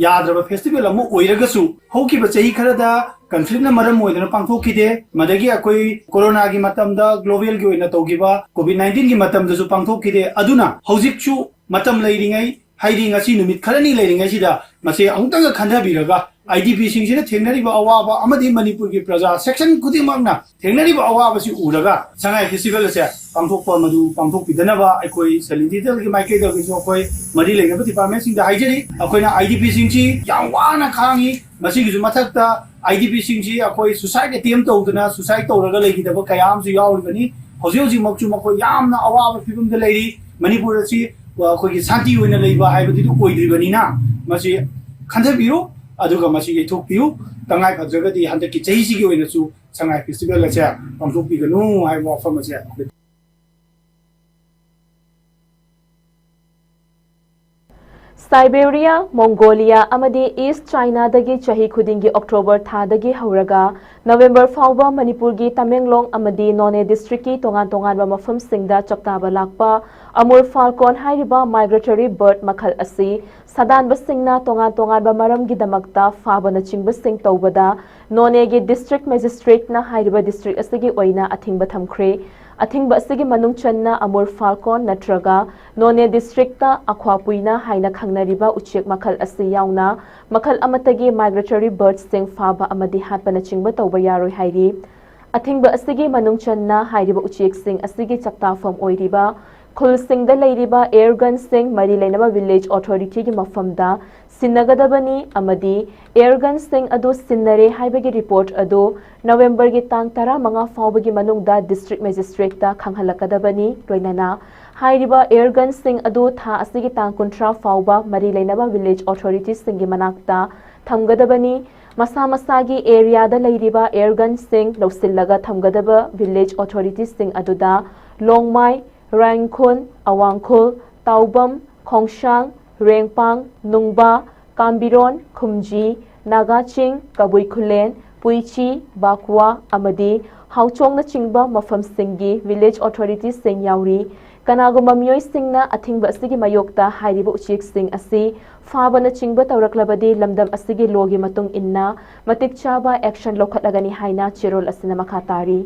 ꯌꯥꯗ꯭ꯔꯕ festival ꯑꯃ ꯑꯣꯏꯔꯒꯁꯨ, ꯍꯧꯈꯤꯕ ꯆꯍꯤ ꯈꯔꯗ conflictꯅ ꯃꯔꯝ ꯑꯣꯏꯗꯨꯅ ꯄꯥꯡꯊꯣꯛꯈꯤꯗꯦ꯫ ꯃꯗꯒꯤ ꯑꯩꯈꯣꯏ ꯀꯣꯔꯣꯅꯥꯒꯤ ꯃꯇꯝꯗ globalꯒꯤ ꯑꯣꯏꯅ ꯇꯧꯈꯤꯕ COVID nineteenꯒꯤ ꯃꯇꯝꯗꯁꯨ ꯄꯥꯡꯊꯣꯛꯈꯤꯗꯦ꯫ ꯑꯗꯨꯅ ꯍꯧꯖꯤꯛꯁꯨ ꯃꯇꯝ ꯂꯩꯔꯤꯉꯩ, ꯍꯥꯏꯗꯤ ꯉꯁꯤ ꯅꯨꯃꯤꯠ ꯈꯔꯅꯤ ꯂꯩꯔꯤꯉꯩꯁꯤꯗ, ꯃꯁꯤ ꯑꯃꯨꯛꯇꯪꯒ ꯈꯟꯊꯕꯤꯔꯒ, IDPꯁꯤꯡꯁꯤꯅ ꯊꯦꯡꯅꯔꯤꯕ ꯑꯋꯥꯕ ꯑꯃꯗꯤ ꯃꯅꯤꯄꯨꯔꯒꯤ ꯄ꯭ꯔꯖꯥ section ꯈꯨꯗꯤꯡꯃꯛꯅ ꯊꯦꯡꯅꯔꯤꯕ ꯑꯋꯥꯕꯁꯤ ꯎꯔꯒ, ꯁꯉꯥꯏ festival ꯑꯁꯦ ꯄꯥꯡꯊꯣꯛꯄ ꯃꯗꯨ ꯄꯥꯡꯊꯣꯛꯄꯤꯗꯅꯕ ꯑꯩꯈꯣꯏ ꯁꯦꯂꯤꯟ ꯗꯤꯖꯤꯇꯦꯜꯒꯤ ꯃꯥꯏꯀꯩꯗꯒꯤꯁꯨ ꯑꯩꯈꯣꯏ ꯃꯔꯤ ꯂꯩꯅꯕ departmentꯁꯤꯡꯗ ꯍꯥꯏꯖꯔꯤ꯫ ꯑꯩꯈꯣꯏꯅ IDPꯁꯤꯡꯁꯤ ꯌꯥꯝ ꯋꯥꯅ ꯈꯥꯡꯉꯤ꯫ ꯃꯁꯤꯒꯤꯁꯨ ꯃꯊꯛꯇ IDPꯁꯤꯡꯁꯤ ꯑꯩꯈꯣꯏ suicide attempt ꯇꯧꯗꯅ suicide ꯇꯧꯔꯒ ꯂꯩꯈꯤꯗꯕ ꯀꯌꯥ ꯑꯃꯁꯨ ꯌꯥꯎꯔꯤꯕꯅꯤ꯫ ꯍꯧꯖꯤꯛ ꯍꯧꯖꯤꯛꯃꯛꯁꯨ ꯃꯈꯣꯏ ꯌꯥꯝꯅ ꯑꯋꯥꯕ ꯐꯤꯕꯝꯗ ꯂꯩꯔꯤ꯫ ꯃꯅꯤꯄꯨꯔ ꯑꯁꯤ ꯑꯩꯈꯣꯏꯒꯤ ꯁꯥꯟꯇꯤ ꯑꯣꯏꯅ ꯂꯩꯕ ꯍꯥꯏꯕꯗꯨꯗꯤ ꯑꯣꯏꯗ꯭ꯔꯤꯕꯅꯤꯅ, ꯃꯁꯤ ꯈꯟꯊꯕꯤꯌꯨ, ꯑꯗꯨꯒ ꯃꯁꯤ ꯌꯩꯊꯣꯛꯄꯤꯌꯨ꯫ ꯇꯉꯥꯏ ꯐꯗ꯭ꯔꯒꯗꯤ ꯍꯟꯗꯛꯀꯤ ꯆꯍꯤꯁꯤꯒꯤ ꯑꯣꯏꯅꯁꯨ ꯁꯉꯥꯏ festival ꯑꯁꯦ ꯄꯥꯡꯊꯣꯛꯄꯤꯒꯅꯨ ꯍꯥꯏꯕ ꯋꯥꯐꯝ ꯑꯁꯦ ꯑꯩꯈꯣꯏ ꯁꯥꯏꯕꯦꯔꯤꯌꯥ, ꯃꯣꯡꯒꯣꯂꯤꯌꯥ ꯑꯃꯗꯤ ꯏꯁ ꯆꯥꯏꯅꯥꯗꯒꯤ ꯆꯍꯤ ꯈꯨꯗꯤꯡꯒꯤ ꯑꯣꯛꯇꯣꯕꯔ ꯊꯥꯗꯒꯤ ꯍꯧꯔꯒ ꯅꯕꯦꯝꯕꯔ ꯐꯥꯎꯕ ꯃꯅꯤꯄꯨꯔꯒꯤ ꯇꯃꯦꯡꯂꯣꯡ ꯑꯃꯗꯤ ꯅꯣꯅꯦ ꯗꯤꯁꯇ꯭ꯔꯤꯛꯀꯤ ꯇꯣꯉꯥꯟ ꯇꯣꯉꯥꯟꯕ ꯃꯐꯝꯁꯤꯡꯗ ꯆꯥꯛꯇꯥꯕ ꯂꯥꯛꯄ ꯑꯃꯨꯔ ꯐꯥꯜꯀꯣꯟ ꯍꯥꯏꯔꯤꯕ ꯃꯥꯏꯒ꯭ꯔꯦꯇꯔꯤ ꯕꯔꯗ ꯃꯈꯜ ꯑꯁꯤ ꯁꯥꯗꯥꯟꯕꯁꯤꯡꯅ ꯇꯣꯉꯥꯟ ꯇꯣꯉꯥꯟꯕ ꯃꯔꯝꯒꯤꯗꯃꯛꯇ ꯐꯥꯕꯅꯆꯤꯡꯕꯁꯤꯡ ꯇꯧꯕꯗ ꯅꯣꯅꯦꯒꯤ ꯗꯤꯁꯇ꯭ꯔꯤꯛ ꯃꯦꯖꯤꯁꯇ꯭ꯔꯦꯠꯅ ꯍꯥꯏꯔꯤꯕ ꯗꯤꯁꯇ꯭ꯔꯤꯛ ꯑꯁꯤꯒꯤ ꯑꯣꯏꯅ ꯑꯊꯤꯡꯕ ꯊꯝꯈ꯭ꯔꯦ꯫ ꯑꯊꯤꯡꯕ ꯑꯁꯤꯒꯤ ꯃꯅꯨꯡ ꯆꯟꯅ ꯑꯃꯨꯔ ꯐꯥꯜꯀꯣꯟ ꯅꯠꯇ꯭ꯔꯒ ꯅꯣꯅꯦ ꯗꯤꯁꯇ꯭ꯔꯤꯛꯇ ꯑꯈ꯭ꯋꯥꯄꯨꯏꯅ ꯍꯥꯏꯅ ꯈꯪꯅꯔꯤꯕ ꯎꯆꯦꯛ ꯃꯈꯜ ꯑꯁꯤ ꯌꯥꯎꯅ ꯃꯈꯜ ꯑꯃꯠꯇꯒꯤ ꯃꯥꯏꯒ꯭ꯔꯦꯇꯔꯤ ꯕꯔꯗꯁꯤꯡ ꯐꯥꯕ ꯑꯃꯗꯤ ꯍꯥꯠꯄꯅꯆꯤꯡꯕ ꯇꯧꯕ ꯌꯥꯔꯣꯏ ꯍꯥꯏꯔꯤ꯫ ꯑꯊꯤꯡꯕ ꯑꯁꯤꯒꯤ ꯃꯅꯨꯡ ꯆꯟꯅ ꯍꯥꯏꯔꯤꯕ ꯎꯆꯦꯛꯁꯤꯡ ꯑꯁꯤꯒꯤ ꯆꯥꯛꯇꯥꯐꯝ ꯑꯣꯏꯔꯤꯕ ꯈꯨꯜꯁꯤꯡꯗ ꯂꯩꯔꯤꯕ ꯑꯦꯌꯔꯒꯟꯁꯤꯡ ꯃꯔꯤ ꯂꯩꯅꯕ ꯚꯤꯂꯦꯖ ꯑꯣꯊꯣꯔꯤꯇꯤꯒꯤ ꯃꯐꯝꯗ ꯁꯤꯟꯅꯒꯗꯕꯅꯤ ꯑꯃꯗꯤ ꯑꯦꯌꯔꯒꯟꯁꯤꯡ ꯑꯗꯨ ꯁꯤꯟꯅꯔꯦ ꯍꯥꯏꯕꯒꯤ ꯔꯤꯄꯣꯔꯠ ꯑꯗꯨ ꯅꯕꯦꯝꯕꯔꯒꯤ ꯇꯥꯡ ꯇꯔꯥꯃꯉꯥ ꯐꯥꯎꯕꯒꯤ ꯃꯅꯨꯡꯗ ꯗꯤꯁꯇ꯭ꯔꯤꯛ ꯃꯦꯖꯤꯁꯇ꯭ꯔꯦꯠꯇ ꯈꯪꯍꯜꯂꯛꯀꯗꯕꯅꯤ꯫ ꯂꯣꯏꯅꯅ ꯍꯥꯏꯔꯤꯕ ꯑꯦꯌꯔꯒꯟꯁꯤꯡ ꯑꯗꯨ ꯊꯥ ꯑꯁꯤꯒꯤ ꯇꯥꯡ ꯀꯨꯟꯊ꯭ꯔꯥ ꯐꯥꯎꯕ ꯃꯔꯤ ꯂꯩꯅꯕ ꯚꯤꯂꯦꯖ ꯑꯣꯊꯣꯔꯤꯇꯤꯁꯤꯡꯒꯤ ꯃꯅꯥꯛꯇ ꯊꯝꯒꯗꯕꯅꯤ꯫ ꯃꯁꯥ ꯃꯁꯥꯒꯤ ꯑꯦꯔꯤꯌꯥꯗ ꯂꯩꯔꯤꯕ ꯑꯦꯌꯔꯒꯟꯁꯤꯡ ꯂꯧꯁꯤꯜꯂꯒ ꯊꯝꯒꯗꯕ ꯚꯤꯂꯦꯖ ꯑꯣꯊꯣꯔꯤꯇꯤꯁꯤꯡ ꯑꯗꯨꯗ ꯂꯣꯡꯃꯥꯏ, ꯔꯥꯏꯪꯈꯨꯜ, ꯑꯋꯥꯡꯈꯨꯜ, ꯇꯥꯎꯕꯝ, ꯈꯣꯡꯁꯥꯡ, ꯔꯦꯡꯄꯥꯡ, ꯅꯨꯡꯕꯥ, ꯀꯥꯝꯕꯤꯔꯣꯟ, ꯈꯨꯝꯖꯤ, ꯅꯥꯒꯥꯆꯤꯡ, ꯀꯕꯨꯏ ꯈꯨꯂꯦꯟ, ꯄꯨꯏꯆꯤ, ꯕꯥꯀꯨꯋꯥ ꯑꯃꯗꯤ ꯍꯥꯎꯆꯣꯡꯅꯆꯤꯡꯕ ꯃꯐꯝꯁꯤꯡꯒꯤ ꯚꯤꯂꯦꯖ ꯑꯣꯊꯣꯔꯤꯇꯤꯁꯤꯡ ꯌꯥꯎꯔꯤ꯫ ꯀꯅꯥꯒꯨꯝꯕ ꯃꯤꯑꯣꯏꯁꯤꯡꯅ ꯑꯊꯤꯡꯕ ꯑꯁꯤꯒꯤ ꯃꯥꯌꯣꯛꯇ ꯍꯥꯏꯔꯤꯕ ꯎꯆꯦꯛꯁꯤꯡ ꯑꯁꯤ ꯐꯥꯕꯅꯆꯤꯡꯕ ꯇꯧꯔꯛꯂꯕꯗꯤ ꯂꯝꯗꯝ ꯑꯁꯤꯒꯤ ꯂꯣꯒꯤ ꯃꯇꯨꯡ ꯏꯟꯅ ꯃꯇꯤꯛ ꯆꯥꯕ ꯑꯦꯛꯁꯟ ꯂꯧꯈꯠꯂꯒꯅꯤ ꯍꯥꯏꯅ ꯆꯦꯔꯣꯜ ꯑꯁꯤꯅ ꯃꯈꯥ ꯇꯥꯔꯤ꯫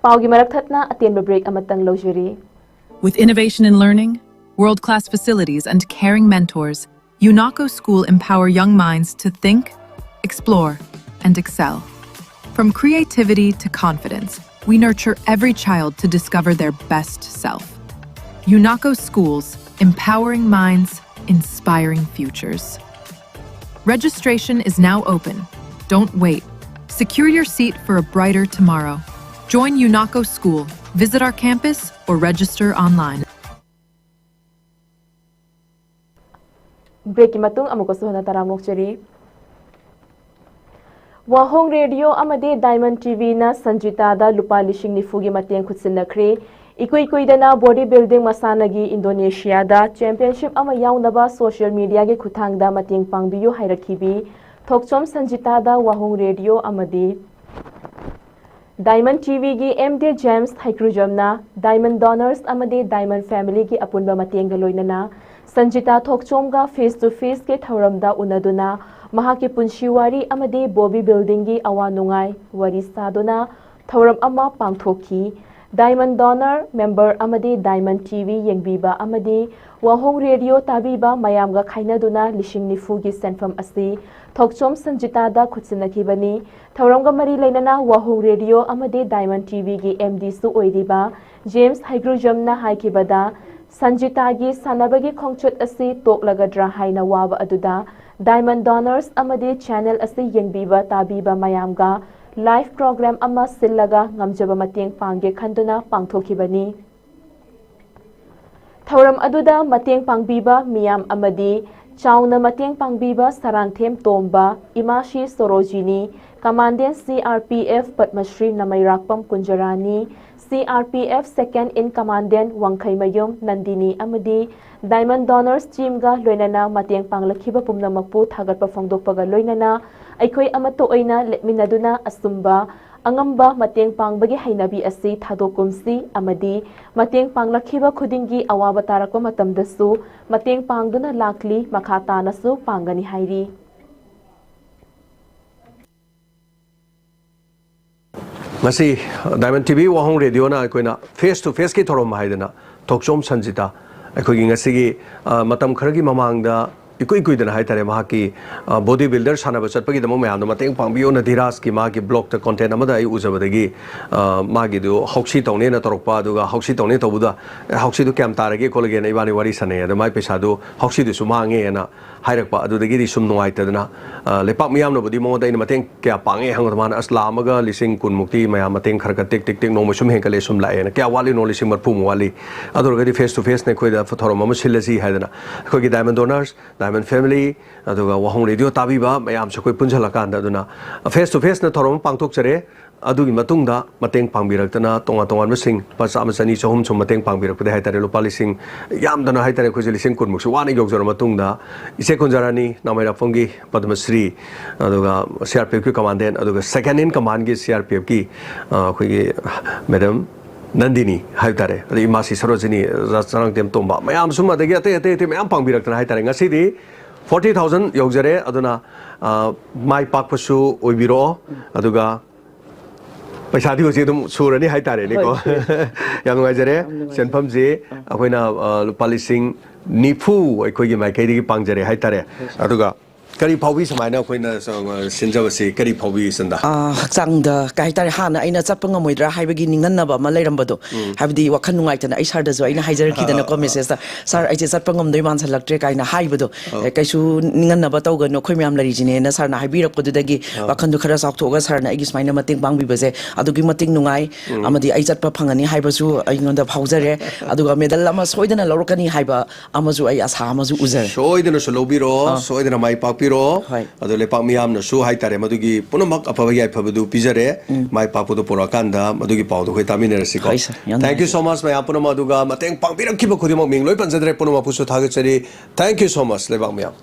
ꯄꯥꯎꯒꯤ ꯃꯔꯛ ꯊꯠꯅ ꯑꯇꯦꯟꯕ ꯕ꯭ꯔꯦꯛ ꯑꯃꯇꯪ ꯂꯧꯖꯔꯤ꯫ With innovation in learning, world-class facilities, and caring mentors, UNACO School empower young minds to think, explore, and excel. From creativity to confidence, we nurture every child to discover their best self. UNACO Schools, empowering minds, inspiring futures. Registration is now open. Don't wait. Secure your seat for a brighter tomorrow. Join UNACO School. Visit our campus or register online. ꯕ꯭ꯔꯦꯛꯀꯤ ꯃꯇꯨꯡ ꯑꯃꯨꯛꯀꯁꯨ ꯍꯟꯅ ꯇꯔꯥꯝꯅ ꯑꯣꯛꯆꯔꯤ꯫ ꯋꯥꯍꯣꯡ radio ꯑꯃꯗꯤ diamond ꯇꯤꯚꯤꯅ ꯁꯟꯖꯤꯇꯥꯗ ꯂꯨꯄꯥ ꯂꯤꯁꯤꯡ ꯅꯤꯐꯨꯒꯤ ꯃꯇꯦꯡ ꯈꯨꯠꯁꯤꯟꯅꯈ꯭ꯔꯦ꯫ ꯏꯀꯨꯏ ꯀꯨꯏꯗꯅ ꯕꯣꯗꯤ ꯕꯤꯜꯗꯤꯡ ꯃꯁꯥꯟꯅꯒꯤ ꯏꯟꯗꯣꯅꯦꯁꯤꯌꯥꯗ ꯆꯦꯝꯄꯤꯌꯟꯁꯤꯞ ꯑꯃ ꯌꯥꯎꯅꯕ ꯁꯣꯁꯤꯌꯦꯜ ꯃꯤꯗꯤꯌꯥꯒꯤ ꯈꯨꯠꯊꯥꯡꯗ ꯃꯇꯦꯡ ꯄꯥꯡꯕꯤꯌꯨ ꯍꯥꯏꯔꯛꯈꯤꯕꯤ ꯊꯣꯛꯆꯣꯝ ꯁꯟꯖꯤꯇꯥꯗ ꯋꯥꯍꯣꯡ ꯔꯦꯗꯤꯑꯣ ꯑꯃꯗꯤ ꯗꯥꯏꯃꯟ ꯇꯤꯚꯤꯒꯤ ꯑꯦꯝ ꯗꯤ ꯖꯦꯝꯁ ꯍꯩꯀ꯭ꯔꯨꯖꯝꯅ ꯗꯥꯏꯃꯟ ꯗꯣꯅꯔꯁ ꯑꯃꯗꯤ ꯗꯥꯏꯃꯟ ꯐꯦꯃꯤꯂꯤꯒꯤ ꯑꯄꯨꯟꯕ ꯃꯇꯦꯡꯒ ꯂꯣꯏꯅꯅ ꯁꯟꯖꯤꯇꯥ ꯊꯣꯛꯆꯣꯝꯒ ꯐꯦꯁ ꯇꯨ ꯐꯦꯁꯀꯤ ꯊꯧꯔꯝꯗ ꯎꯅꯗꯨꯅ ꯃꯍꯥꯛꯀꯤ ꯄꯨꯟꯁꯤ ꯋꯥꯔꯤ ꯑꯃꯗꯤ ꯕꯣꯕꯤ ꯕꯤꯜꯗꯤꯡꯒꯤ ꯑꯋꯥ ꯅꯨꯡꯉꯥꯏ ꯋꯥꯔꯤ ꯁꯥꯗꯨꯅ ꯊꯧꯔꯝ ꯑꯃ ꯄꯥꯡꯊꯣꯛꯈꯤ꯫ ꯗꯥꯏꯃꯟ ꯗꯣꯅꯔ, ꯃꯦꯝꯕꯔ ꯑꯃꯗꯤ ꯗꯥꯏꯃꯟ ꯇꯤꯚꯤ ꯌꯦꯡꯕꯤꯕ ꯑꯃꯗꯤ ꯋꯥꯍꯣꯡ ꯔꯦꯗꯤꯑꯣ ꯇꯥꯕꯤꯕ ꯃꯌꯥꯝꯒ ꯈꯥꯏꯅꯗꯨꯅ ꯂꯤꯁꯤꯡ ꯅꯤꯐꯨꯒꯤ ꯁꯦꯟꯐꯝ ꯑꯁꯤ ꯊꯣꯛꯆꯣꯝ ꯁꯟꯖꯤꯇꯥꯗ ꯈꯨꯠꯁꯤꯟꯅꯈꯤꯕꯅꯤ꯫ ꯊꯧꯔꯝꯒ ꯃꯔꯤ ꯂꯩꯅꯅ ꯋꯥꯍꯣꯡ ꯔꯦꯗꯤꯑꯣ ꯑꯃꯗꯤ ꯗꯥꯏꯃꯟ ꯇꯤꯚꯤꯒꯤ ꯑꯦꯝ ꯗꯤꯁꯨ ꯑꯣꯏꯔꯤꯕ ꯖꯦꯝꯁ ꯍꯩꯒ꯭ꯔꯨꯖꯝꯅ ꯍꯥꯏꯈꯤꯕꯗ, ꯁꯟꯖꯤꯇꯥꯒꯤ ꯁꯥꯟꯅꯕꯒꯤ ꯈꯣꯡꯆꯠ ꯑꯁꯤ ꯇꯣꯛꯂꯒꯗ꯭ꯔꯥ ꯍꯥꯏꯅ ꯋꯥꯕ ꯑꯗꯨꯗ ꯗꯥꯏꯃꯟ ꯗꯣꯅꯔꯁ ꯑꯃꯗꯤ ꯆꯦꯅꯦꯜ ꯑꯁꯤ ꯌꯦꯡꯕꯤꯕ ꯇꯥꯕꯤꯕ ꯃꯌꯥꯝꯒ ꯂꯥꯏꯚ ꯄ꯭ꯔꯣꯒ꯭ꯔꯥꯝ ꯑꯃ ꯁꯤꯜꯂꯒ ꯉꯝꯖꯕ ꯃꯇꯦꯡ ꯄꯥꯡꯒꯦ ꯈꯟꯗꯨꯅ ꯄꯥꯡꯊꯣꯛꯈꯤꯕꯅꯤ꯫ ꯊꯧꯔꯝ ꯑꯗꯨꯗ ꯃꯇꯦꯡ ꯄꯥꯡꯕꯤꯕ ꯃꯤꯌꯥꯝ ꯑꯃꯗꯤ ꯆꯥꯎꯅ ꯃꯇꯦꯡ ꯄꯥꯡꯕꯤꯕ ꯁꯔꯥꯡꯊꯦꯝ ꯇꯣꯝꯕ, ꯏꯃꯥꯁꯤ ꯁꯣꯔꯣꯖꯤꯅꯤ, commandant C R P F Padmashri Nameirakpam ꯀꯨꯟꯖꯔꯥꯅꯤ, C R P F second in command Wangkheimayum ꯅꯟꯗꯤꯅꯤ ꯑꯃꯗꯤ ꯗꯥꯏꯃꯟ ꯗꯣꯅꯔꯁ ꯇꯤꯝꯒ ꯂꯣꯏꯅꯅ ꯃꯇꯦꯡ ꯄꯥꯡꯂꯛꯈꯤꯕ ꯄꯨꯝꯅꯃꯛꯄꯨ ꯊꯥꯒꯠꯄ ꯐꯣꯡꯗꯣꯛꯄꯒ ꯂꯣꯏꯅꯅ ꯑꯩꯈꯣꯏ ꯑꯃꯠꯇ ꯑꯣꯏꯅ ꯂꯦꯞꯃꯤꯟꯅꯗꯨꯅ ꯑꯆꯨꯝꯕ, ꯑꯉꯝꯕ ꯃꯇꯦꯡ ꯄꯥꯡꯕꯒꯤ ꯍꯩꯅꯕꯤ ꯑꯁꯤ ꯊꯥꯗꯣꯛꯀꯨꯝꯁꯤ ꯑꯃꯗꯤ ꯃꯇꯦꯡ ꯄꯥꯡꯂꯛꯈꯤꯕ ꯈꯨꯗꯤꯡꯒꯤ ꯑꯋꯥꯕ ꯇꯥꯔꯛꯄ ꯃꯇꯝꯗꯁꯨ ꯃꯇꯦꯡ ꯄꯥꯡꯗꯨꯅ ꯂꯥꯛꯂꯤ, ꯃꯈꯥ ꯇꯥꯅꯁꯨ ꯄꯥꯡꯒꯅꯤ ꯍꯥꯏꯔꯤ꯫ ꯉꯁꯤ ꯗꯥꯏꯃꯟ ꯇꯤꯚꯤ ꯋꯥꯍꯣꯡ ꯔꯦꯗꯤꯑꯣꯅ ꯑꯩꯈꯣꯏꯅ ꯐꯦꯁ ꯇꯨ ꯐꯦꯁꯀꯤ ꯊꯧꯔꯝ ꯍꯥꯏꯗꯅ ꯊꯣꯛꯆꯣꯝ ꯁꯟꯖꯤꯇꯥ, ꯑꯩꯈꯣꯏꯒꯤ ꯉꯁꯤꯒꯤ, ꯑ, ꯃꯇꯝ ꯈꯔꯒꯤ ꯃꯃꯥꯡꯗ ꯏꯀꯨꯏ ꯀꯨꯏꯗꯅ ꯍꯥꯏꯇꯥꯔꯦ, ꯃꯍꯥꯛꯀꯤ, ꯑ, ꯕꯣꯗꯤ ꯕꯤꯜꯗꯔ ꯁꯥꯟꯅꯕ ꯆꯠꯄꯒꯤꯗꯃꯛ ꯃꯌꯥꯝꯅ ꯃꯇꯦꯡ ꯄꯥꯡꯕꯤꯌꯣꯅ ꯙꯤꯔꯥꯖꯀꯤ ꯃꯥꯒꯤ ꯕ꯭ꯂꯣꯛꯇ ꯀꯣꯟꯇꯦꯟ ꯑꯃꯗ ꯑꯩ ꯎꯖꯕꯗꯒꯤ, ꯑ, ꯃꯥꯒꯤꯗꯨ ꯍꯧꯁꯤ ꯇꯧꯅꯦꯅ ꯇꯧꯔꯛꯄ, ꯑꯗꯨꯒ ꯍꯧꯁꯤ ꯇꯧꯅꯦ ꯇꯧꯕꯗ, "ꯑꯦ, ꯍꯧꯁꯤꯗꯨ ꯀꯌꯥꯝ ꯇꯥꯔꯒꯦ ꯈꯣꯠꯂꯒꯦꯅ" ꯏꯕꯥꯅꯤ ꯋꯥꯔꯤ ꯁꯥꯟꯅꯩ꯫ ꯑꯗꯣ ꯃꯥꯏ ꯄꯩꯁꯥꯗꯨ ꯍꯧꯁꯤꯗꯨꯁꯨ ꯃꯥꯡꯉꯦꯅ ꯍꯥꯏꯔꯛꯄ ꯑꯗꯨꯗꯒꯤꯗꯤ ꯁꯨꯝ ꯅꯨꯡꯉꯥꯏꯇꯗꯅ, ꯑ, ꯂꯩꯄꯥꯛ ꯃꯤꯌꯥꯝꯅꯕꯨꯗꯤ ꯃꯉꯣꯟꯗ ꯑꯩꯅ ꯃꯇꯦꯡ ꯀꯌꯥ ꯄꯥꯡꯉꯦ ꯍꯪꯕꯗ ꯃꯥꯅ, "ꯑꯁ, ꯂꯥꯛ ꯑꯃꯒ ꯂꯤꯁꯤꯡ ꯀꯨꯟꯃꯨꯛꯇꯤ ꯃꯌꯥꯝ ꯃꯇꯦꯡ ꯈꯔ ꯈꯔ ꯇꯦꯛ ꯇꯦꯛ ꯇꯦꯛ ꯅꯣꯡꯃ ꯁꯨꯝ ꯍꯦꯟꯒꯠꯂꯦ, ꯁꯨꯝ ꯂꯥꯛꯑꯦꯅ, ꯀꯌꯥ ꯋꯥꯠꯂꯤꯅꯣ? ꯂꯤꯁꯤꯡ ꯃꯔꯤꯐꯨꯃꯨꯛ ꯋꯥꯠꯂꯤ꯫ ꯑꯗꯨ ꯑꯣꯏꯔꯒꯗꯤ face to faceꯅ ꯑꯩꯈꯣꯏꯗ ꯊꯧꯔꯝ ꯑꯃ ꯁꯤꯜꯂꯁꯤ" ꯍꯥꯏꯗꯅ ꯑꯩꯈꯣꯏꯒꯤ Diamond Donors, Diamond Family, ꯑꯗꯨꯒ ꯋꯥꯍꯣꯡ ꯔꯦꯗꯤꯑꯣ ꯇꯥꯕꯤꯕ ꯃꯌꯥꯝꯁꯨ ꯑꯩꯈꯣꯏ ꯄꯨꯟꯁꯤꯜꯂꯀꯥꯟꯗ, ꯑꯗꯨꯅ face to faceꯅ ꯊꯧꯔꯝ ꯑꯃ ꯄꯥꯡꯊꯣꯛꯆꯔꯦ꯫ ꯑꯗꯨꯒꯤ ꯃꯇꯨꯡꯗ ꯃꯇꯦꯡ ꯄꯥꯡꯕꯤꯔꯛꯇꯅ ꯇꯣꯉꯥꯟ ꯇꯣꯉꯥꯟꯕꯁꯤꯡ ꯂꯨꯄꯥ ꯆꯥꯝꯃ, ꯆꯅꯤ, ꯆꯍꯨꯝ ꯁꯨꯝ ꯃꯇꯦꯡ ꯄꯥꯡꯕꯤꯔꯛꯄꯗ ꯍꯥꯏꯇꯥꯔꯦ, ꯂꯨꯄꯥ ꯂꯤꯁꯤꯡ, ꯌꯥꯝꯗꯅ ꯍꯥꯏꯇꯥꯔꯦ, ꯑꯩꯈꯣꯏꯁꯦ ꯂꯤꯁꯤꯡ ꯀꯨꯟꯃꯨꯛꯁꯨ ꯋꯥꯅ ꯌꯧꯖꯔ ꯃꯇꯨꯡꯗ, ꯏꯆꯦ ꯀꯨꯟꯖꯔꯥꯅꯤ ꯅꯥꯃꯩꯔꯥꯛꯐꯝꯒꯤ ꯄꯗꯃꯁ꯭ꯔꯤ, ꯑꯗꯨꯒ CRPFꯀꯤ commandant, ꯑꯗꯨꯒ second in commandꯒꯤ CRPFꯀꯤ, ꯑ, ꯑꯩꯈꯣꯏꯒꯤ Madam ꯅꯟꯗꯤꯅꯤ ꯍꯥꯏꯕ ꯇꯥꯔꯦ, ꯑꯗꯩ ꯏꯃꯥꯁꯤ ꯁꯔꯣꯖꯤꯅꯤ ꯔꯥꯖ-, ꯆꯔꯥꯡꯇꯦꯝ ꯇꯣꯝꯕ, ꯃꯌꯥꯝ ꯁꯨꯝ, ꯑꯗꯒꯤ ꯑꯇꯩ ꯑꯇꯩ ꯑꯇꯩ ꯃꯌꯥꯝ ꯄꯥꯡꯕꯤꯔꯛꯇꯅ ꯍꯥꯏ ꯇꯥꯔꯦ, ꯉꯁꯤꯗꯤ forty thousand ꯌꯧꯖꯔꯦ꯫ ꯑꯗꯨꯅ, ꯑ, ꯃꯥꯏ ꯄꯥꯛꯄꯁꯨ ꯑꯣꯏꯕꯤꯔꯛꯑꯣ, ꯑꯗꯨꯒ ꯄꯩꯁꯥꯗꯤ ꯍꯧꯖꯤꯛ ꯑꯗꯨꯝ ꯁꯨꯔꯅꯤ ꯍꯥꯏ ꯇꯥꯔꯦꯅꯦꯀꯣ꯫ ꯍꯣꯏ, ꯁꯨꯔꯦ꯫ ꯌꯥꯝ ꯅꯨꯡꯉꯥꯏꯖꯔꯦ꯫ ꯌꯥꯝ ꯅꯨꯡꯉꯥꯏꯖꯔꯦ꯫ ꯁꯦꯟꯐꯝꯁꯤ ꯑꯥ꯫ ꯑꯩꯈꯣꯏꯅ, ꯑ, ꯂꯨꯄꯥ ꯂꯤꯁꯤꯡ ꯅꯤꯐꯨ ꯑꯩꯈꯣꯏꯒꯤ ꯃꯥꯏꯀꯩꯗꯒꯤ ꯄꯥꯡꯖꯔꯦ ꯍꯥꯏ ꯇꯥꯔꯦ꯫ ꯍꯣꯏ, ꯁꯥꯔ꯫ ꯑꯗꯨꯒ ꯀꯔꯤ ꯐꯥꯎꯕꯤ ꯁꯨꯃꯥꯏꯅ ꯑꯩꯈꯣꯏꯅ, ꯑ, ꯁꯤꯟꯖꯕꯁꯤ ꯀꯔꯤ ꯐꯥꯎꯕꯤ, ꯆꯟꯗ? ꯑꯥ, ꯍꯛꯆꯥꯡꯗ ꯀꯩ ꯍꯥꯏꯇꯥꯔꯦ, ꯍꯥꯟꯅ ꯑꯩꯅ ꯆꯠꯄ ꯉꯝꯃꯣꯏꯗ꯭ꯔꯥ ꯍꯥꯏꯕꯒꯤ ꯅꯤꯡꯍꯟꯅꯕ ꯑꯃ ꯂꯩꯔꯝꯕꯗꯣ, ꯎꯝ꯫ ꯍꯥꯏꯕꯗꯤ ꯋꯥꯈꯜ ꯅꯨꯡꯉꯥꯏꯇꯅ ꯑꯩ ꯁꯥꯔꯗꯁꯨ ꯑꯩꯅ ꯍꯥꯏꯖꯔꯛꯈꯤꯗꯅꯀꯣ, ꯑꯥ, ꯑꯥ꯫ ꯃꯦꯁꯦꯖꯇ, "ꯁꯥꯔ, ꯑꯩꯁꯦ ꯆꯠꯄ ꯉꯝꯗꯣꯏ ꯃꯥꯟꯁꯜꯂꯛꯇ꯭ꯔꯦ" ꯀꯥꯏꯅ ꯍꯥꯏꯕꯗꯣ, ꯑꯥ꯫ "ꯑꯦ, ꯀꯩꯁꯨ ꯅꯤꯡꯍꯟꯅꯕ ꯇꯧꯒꯅꯨ, ꯑꯩꯈꯣꯏ ꯃꯌꯥꯝ ꯂꯩꯔꯤꯁꯤꯅꯦꯅ" ꯁꯥꯔꯅ ꯍꯥꯏꯕꯤꯔꯛꯄꯗꯨꯗꯒꯤ ꯑꯥ꯫ ꯋꯥꯈꯜꯗꯣ ꯈꯔ ꯆꯥꯎꯊꯣꯛꯑꯒ ꯁꯥꯔꯅ ꯑꯩꯒꯤ ꯁꯨꯃꯥꯏꯅ ꯃꯇꯦꯡ ꯄꯥꯡꯕꯤꯕꯁꯦ ꯑꯗꯨꯛꯀꯤ ꯃꯇꯤꯛ ꯅꯨꯡꯉꯥꯏ, ꯎꯝ꯫ ꯑꯃꯗꯤ ꯑꯩ ꯆꯠꯄ ꯐꯪꯉꯅꯤ ꯍꯥꯏꯕꯁꯨ ꯑꯩꯉꯣꯟꯗ ꯐꯥꯎꯖꯔꯦ꯫ ꯑꯗꯨꯒ ꯃꯦꯗꯜ ꯑꯃ ꯁꯣꯏꯗꯅ ꯂꯧꯔꯛꯀꯅꯤ ꯍꯥꯏꯕ ꯑꯃꯁꯨ ꯑꯩ ꯑꯁꯥ ꯑꯃꯁꯨ ꯎꯖꯔꯦ꯫ ꯁꯣꯏꯗꯅꯁꯨ ꯂꯧꯕꯤꯔꯣ, ꯑꯥ꯫ ꯁꯣꯏꯗꯅ ꯃꯥꯏ ꯄꯥꯛꯄꯤꯔꯣ꯫ ꯍꯣꯏ꯫ ꯑꯗꯣ ꯂꯩꯄꯥꯛ ꯃꯤꯌꯥꯝꯅꯁꯨ ꯍꯥꯏꯇꯥꯔꯦ, ꯃꯗꯨꯒꯤ ꯄꯨꯝꯅꯃꯛ ꯑꯐꯕ ꯌꯥꯏꯐꯕꯗꯨ ꯄꯤꯖꯔꯦ꯫ ꯎꯝ꯫ ꯃꯥꯏ ꯄꯥꯛꯄꯗꯣ ꯄꯨꯔꯛꯑꯀꯥꯟꯗ ꯃꯗꯨꯒꯤ ꯄꯥꯎꯗꯣ ꯑꯩꯈꯣꯏ ꯇꯥꯃꯤꯟꯅꯔꯁꯤꯀꯣ꯫ ꯍꯣꯏ, ꯁꯥꯔ꯫ ꯌꯥꯝ Thank you ꯅꯨꯡꯉꯥꯏꯖꯔꯦ꯫ So much, ꯃꯌꯥꯝ ꯄꯨꯝꯅꯃꯛ, ꯑꯗꯨꯒ ꯃꯇꯦꯡ ꯄꯥꯡꯕꯤꯔꯛꯈꯤꯕ ꯈꯨꯗꯤꯡꯃꯛ ꯃꯤꯡ ꯂꯣꯏ ꯄꯟꯖꯗ꯭ꯔꯦ, ꯄꯨꯝꯅꯃꯛꯄꯨꯁꯨ ꯊꯥꯒꯠꯆꯔꯤ꯫ Thank you so much, ꯂꯩꯕꯥꯛ ꯃꯤꯌꯥꯝ꯫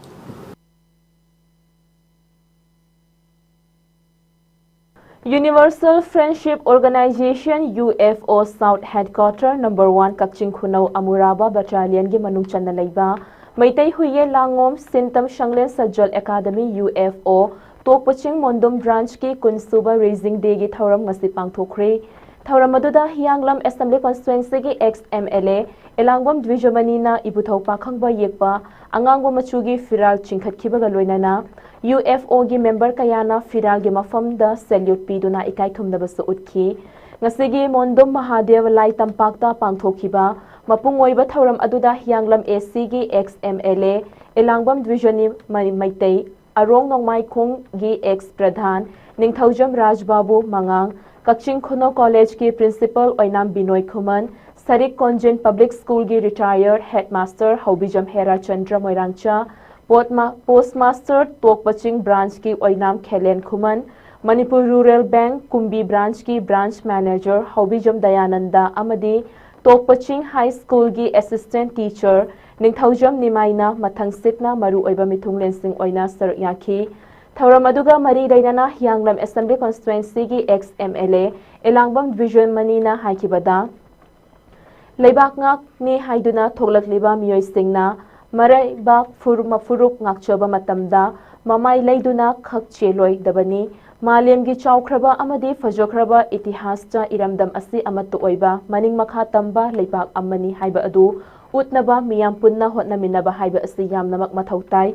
Universal Friendship Organization, UFO, South Headquarter number one, ꯀꯛꯆꯤꯡ ꯈꯨꯅꯧ ꯑꯃꯨꯔꯥꯕ Battalionꯒꯤ ꯃꯅꯨꯡ ꯆꯟꯅ ꯂꯩꯕ ꯃꯩꯇꯩ ꯍꯨꯏꯌꯦꯟ ꯂꯥꯡꯉꯣꯝ ꯁꯤꯟꯇꯝ ꯁꯪꯂꯦꯟ ꯁꯖꯣꯜ Academy, UFO, ꯇꯣꯛꯄꯆꯤꯡ ꯃꯣꯟꯗꯨꯝ Branchꯀꯤ ꯀꯨꯟꯁꯨꯕ Raising Dayꯒꯤ ꯊꯧꯔꯝ ꯉꯁꯤ ꯄꯥꯡꯊꯣꯛꯈ꯭ꯔꯦ꯫ ꯊꯧꯔꯝ ꯑꯗꯨꯗ ꯍꯤꯌꯥꯡꯂꯝ Assembly Constituencyꯒꯤ ex MLA ꯑꯦꯂꯥꯡꯕꯝ ꯗ꯭ꯋꯤꯖꯃꯅꯤꯅ ꯏꯕꯨꯙꯧ ꯄꯥꯈꯪꯕ ꯌꯦꯛꯄ ꯑꯉꯥꯡꯕ ꯃꯆꯨꯒꯤ ꯐꯤꯔꯥꯜ ꯆꯤꯡꯈꯠꯈꯤꯕꯒ ꯂꯣꯏꯅꯅ UFOꯒꯤ member ꯀꯌꯥꯅ ꯐꯤꯔꯥꯜꯒꯤ ꯃꯐꯝꯗ salute ꯄꯤꯗꯨꯅ ꯏꯀꯥꯏ ꯈꯨꯝꯅꯕꯁꯨ ꯎꯠꯈꯤ꯫ ꯉꯁꯤꯒꯤ ꯃꯣꯟꯗꯨꯝ ꯃꯍꯥꯗꯦꯕ ꯂꯥꯏ ꯇꯝꯄꯥꯛꯇ ꯄꯥꯡꯊꯣꯛꯈꯤꯕ ꯃꯄꯨꯡ ꯑꯣꯏꯕ ꯊꯧꯔꯝ ꯑꯗꯨꯗ ꯍꯤꯌꯥꯡꯂꯝ ꯑꯦ ꯁꯤꯒꯤ ꯑꯦꯛꯁ ꯑꯦꯝ ꯑꯦꯜ ꯑꯦ, ꯑꯦꯂꯥꯡꯕꯝ ꯗ꯭ꯋꯤꯖꯅꯤ ꯃꯩ-, ꯃꯩꯇꯩ, ꯑꯔꯣꯡ ꯅꯣꯡꯃꯥꯏꯈꯣꯡꯒꯤ ꯑꯦꯛꯁ ꯄ꯭ꯔꯙꯥꯟ ꯅꯤꯡꯊꯧꯖꯝ ꯔꯥꯖꯕꯥꯕꯨ ꯃꯉꯥꯡ, ꯀꯛꯆꯤꯡ ꯈꯨꯅꯧ ꯀꯣꯂꯦꯖꯀꯤ ꯄ꯭ꯔꯤꯟꯁꯤꯄꯜ ꯑꯣꯏꯅꯥꯝ ꯕꯤꯅꯣꯏ ꯈꯨꯃꯟ, ꯁꯔꯤꯛ ꯀꯣꯟꯖꯦꯟ ꯄꯕ꯭ꯂꯤꯛ ꯁ꯭ꯀꯨꯜꯒꯤ ꯔꯤꯇꯥꯌꯔ ꯍꯦꯗꯃꯥꯁꯇꯔ ꯍꯧꯕꯤꯖꯝ ꯍꯦꯔꯥꯆꯟꯗ꯭ꯔ ꯃꯣꯏꯔꯥꯡꯆꯥ, ꯄꯣꯠꯃ-, ꯄꯣꯁꯃꯥꯁꯇꯔ ꯇꯣꯛꯄꯆꯤꯡ ꯕ꯭ꯔꯥꯟꯆꯀꯤ ꯑꯣꯏꯅꯥꯝ ꯈꯦꯂꯦꯟ ꯈꯨꯃꯟ, ꯃꯅꯤꯄꯨꯔ ꯔꯨꯔꯦꯜ ꯕꯦꯡꯛ ꯀꯨꯝꯕꯤ ꯕ꯭ꯔꯥꯟꯆꯀꯤ ꯕ꯭ꯔꯥꯟꯆ ꯃꯦꯅꯦꯖꯔ ꯍꯧꯕꯤꯖꯝ ꯗꯌꯥꯅꯟꯗ ꯑꯃꯗꯤ ꯇꯣꯛꯄꯆꯤꯡ ꯍꯥꯏ ꯁ꯭ꯀꯨꯜꯒꯤ ꯑꯦꯁꯤꯁꯇꯦꯟꯠ ꯇꯤꯆꯔ ꯅꯤꯡꯊꯧꯖꯝ ꯅꯤꯃꯥꯏꯅ ꯃꯊꯪꯁꯤꯠꯅ ꯃꯔꯨꯑꯣꯏꯕ ꯃꯤꯊꯨꯡꯂꯦꯟꯁꯤꯡ ꯑꯣꯏꯅ ꯁꯔꯨꯛ ꯌꯥꯈꯤ꯫ ꯊꯧꯔꯝ ꯑꯗꯨꯒ ꯃꯔꯤ ꯂꯩꯅꯅ ꯍꯤꯌꯥꯡꯂꯝ ꯑꯦꯁꯦꯝꯕ꯭ꯂꯤ ꯀꯣꯟꯁꯇꯤꯇ꯭ꯋꯦꯟꯁꯤꯒꯤ ex M L A Elangbam ꯗ꯭ꯋꯤꯖꯟꯃꯅꯤꯅ ꯍꯥꯏꯈꯤꯕꯗ, ꯂꯩꯕꯥꯛ ꯉꯥꯛꯅꯤ ꯍꯥꯏꯗꯨꯅ ꯊꯣꯛꯂꯛꯂꯤꯕ ꯃꯤꯑꯣꯏꯁꯤꯡꯅ ꯃꯔꯩꯕꯥꯛ ꯐꯨꯔꯨ-, ꯐꯨꯔꯨꯞ ꯉꯥꯛꯆꯕ ꯃꯇꯝꯗ ꯃꯃꯥꯏ ꯂꯩꯗꯨꯅ ꯈꯛ ꯆꯦꯜꯂꯣꯏꯗꯕꯅꯤ꯫ ꯃꯥꯂꯦꯝꯒꯤ ꯆꯥꯎꯈ꯭ꯔꯕ ꯑꯃꯗꯤ ꯐꯖꯈ꯭ꯔꯕ ꯏꯇꯤꯍꯥꯁꯇ ꯏꯔꯝꯗꯝ ꯑꯁꯤ ꯑꯃꯠꯇ ꯑꯣꯏꯕ ꯃꯅꯤꯡ ꯃꯈꯥ ꯇꯝꯕ ꯂꯩꯕꯥꯛ ꯑꯃꯅꯤ ꯍꯥꯏꯕ ꯑꯗꯨ ꯎꯠꯅꯕ ꯃꯤꯌꯥꯝ ꯄꯨꯟꯅ ꯍꯣꯠꯅꯃꯤꯟꯅꯕ ꯍꯥꯏꯕ ꯑꯁꯤ ꯌꯥꯝꯅꯃꯛ ꯃꯊꯧ ꯇꯥꯏ꯫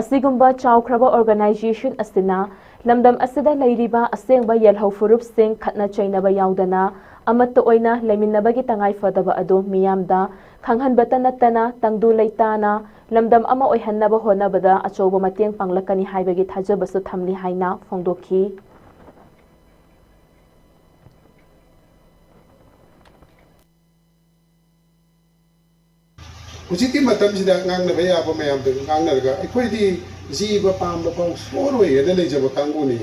ꯑꯁꯤꯒꯨꯝꯕ ꯆꯥꯎꯈ꯭ꯔꯕ ꯑꯣꯔꯒꯅꯥꯏꯖꯦꯁꯟ ꯑꯁꯤꯅ ꯂꯝꯗꯝ ꯑꯁꯤꯗ ꯂꯩꯔꯤꯕ ꯑꯁꯦꯡꯕ ꯌꯦꯜꯍꯧ ꯐꯨꯔꯨꯞꯁꯤꯡ ꯈꯠꯅ ꯆꯩꯅꯕ ꯌꯥꯎꯗꯅ ꯑꯃꯠꯇ ꯑꯣꯏꯅ ꯂꯩꯃꯤꯟꯅꯕꯒꯤ ꯇꯉꯥꯏ ꯐꯗꯕ ꯑꯗꯨ ꯃꯤꯌꯥꯝꯗ ꯈꯪꯍꯟꯕꯇ ꯅꯠꯇꯅ ꯇꯪꯗꯨ ꯂꯩꯇꯥꯅ ꯂꯝꯗꯝ ꯑꯃ ꯑꯣꯏꯍꯟꯅꯕ ꯍꯣꯠꯅꯕꯗ ꯑꯆꯧꯕ ꯃꯇꯦꯡ ꯄꯥꯡꯂꯛꯀꯅꯤ ꯍꯥꯏꯕꯒꯤ ꯊꯥꯖꯕꯁꯨ ꯊꯝꯂꯤ ꯍꯥꯏꯅ ꯐꯣꯡꯗꯣꯛꯈꯤ꯫ ꯍꯧꯖꯤꯛꯀꯤ ꯃꯇꯝꯁꯤꯗ ꯉꯥꯡꯅꯕ ꯌꯥꯕ ꯃꯌꯥꯝꯗꯨ ꯉꯥꯡꯅꯔꯒ, ꯑꯩꯈꯣꯏꯗꯤ ꯖꯤꯕ ꯄꯥꯝꯕ ꯐꯥꯎ ꯁꯣꯔꯣꯏ ꯍꯥꯏꯅ ꯂꯩꯖꯕ ꯀꯥꯡꯕꯨꯅꯤ꯫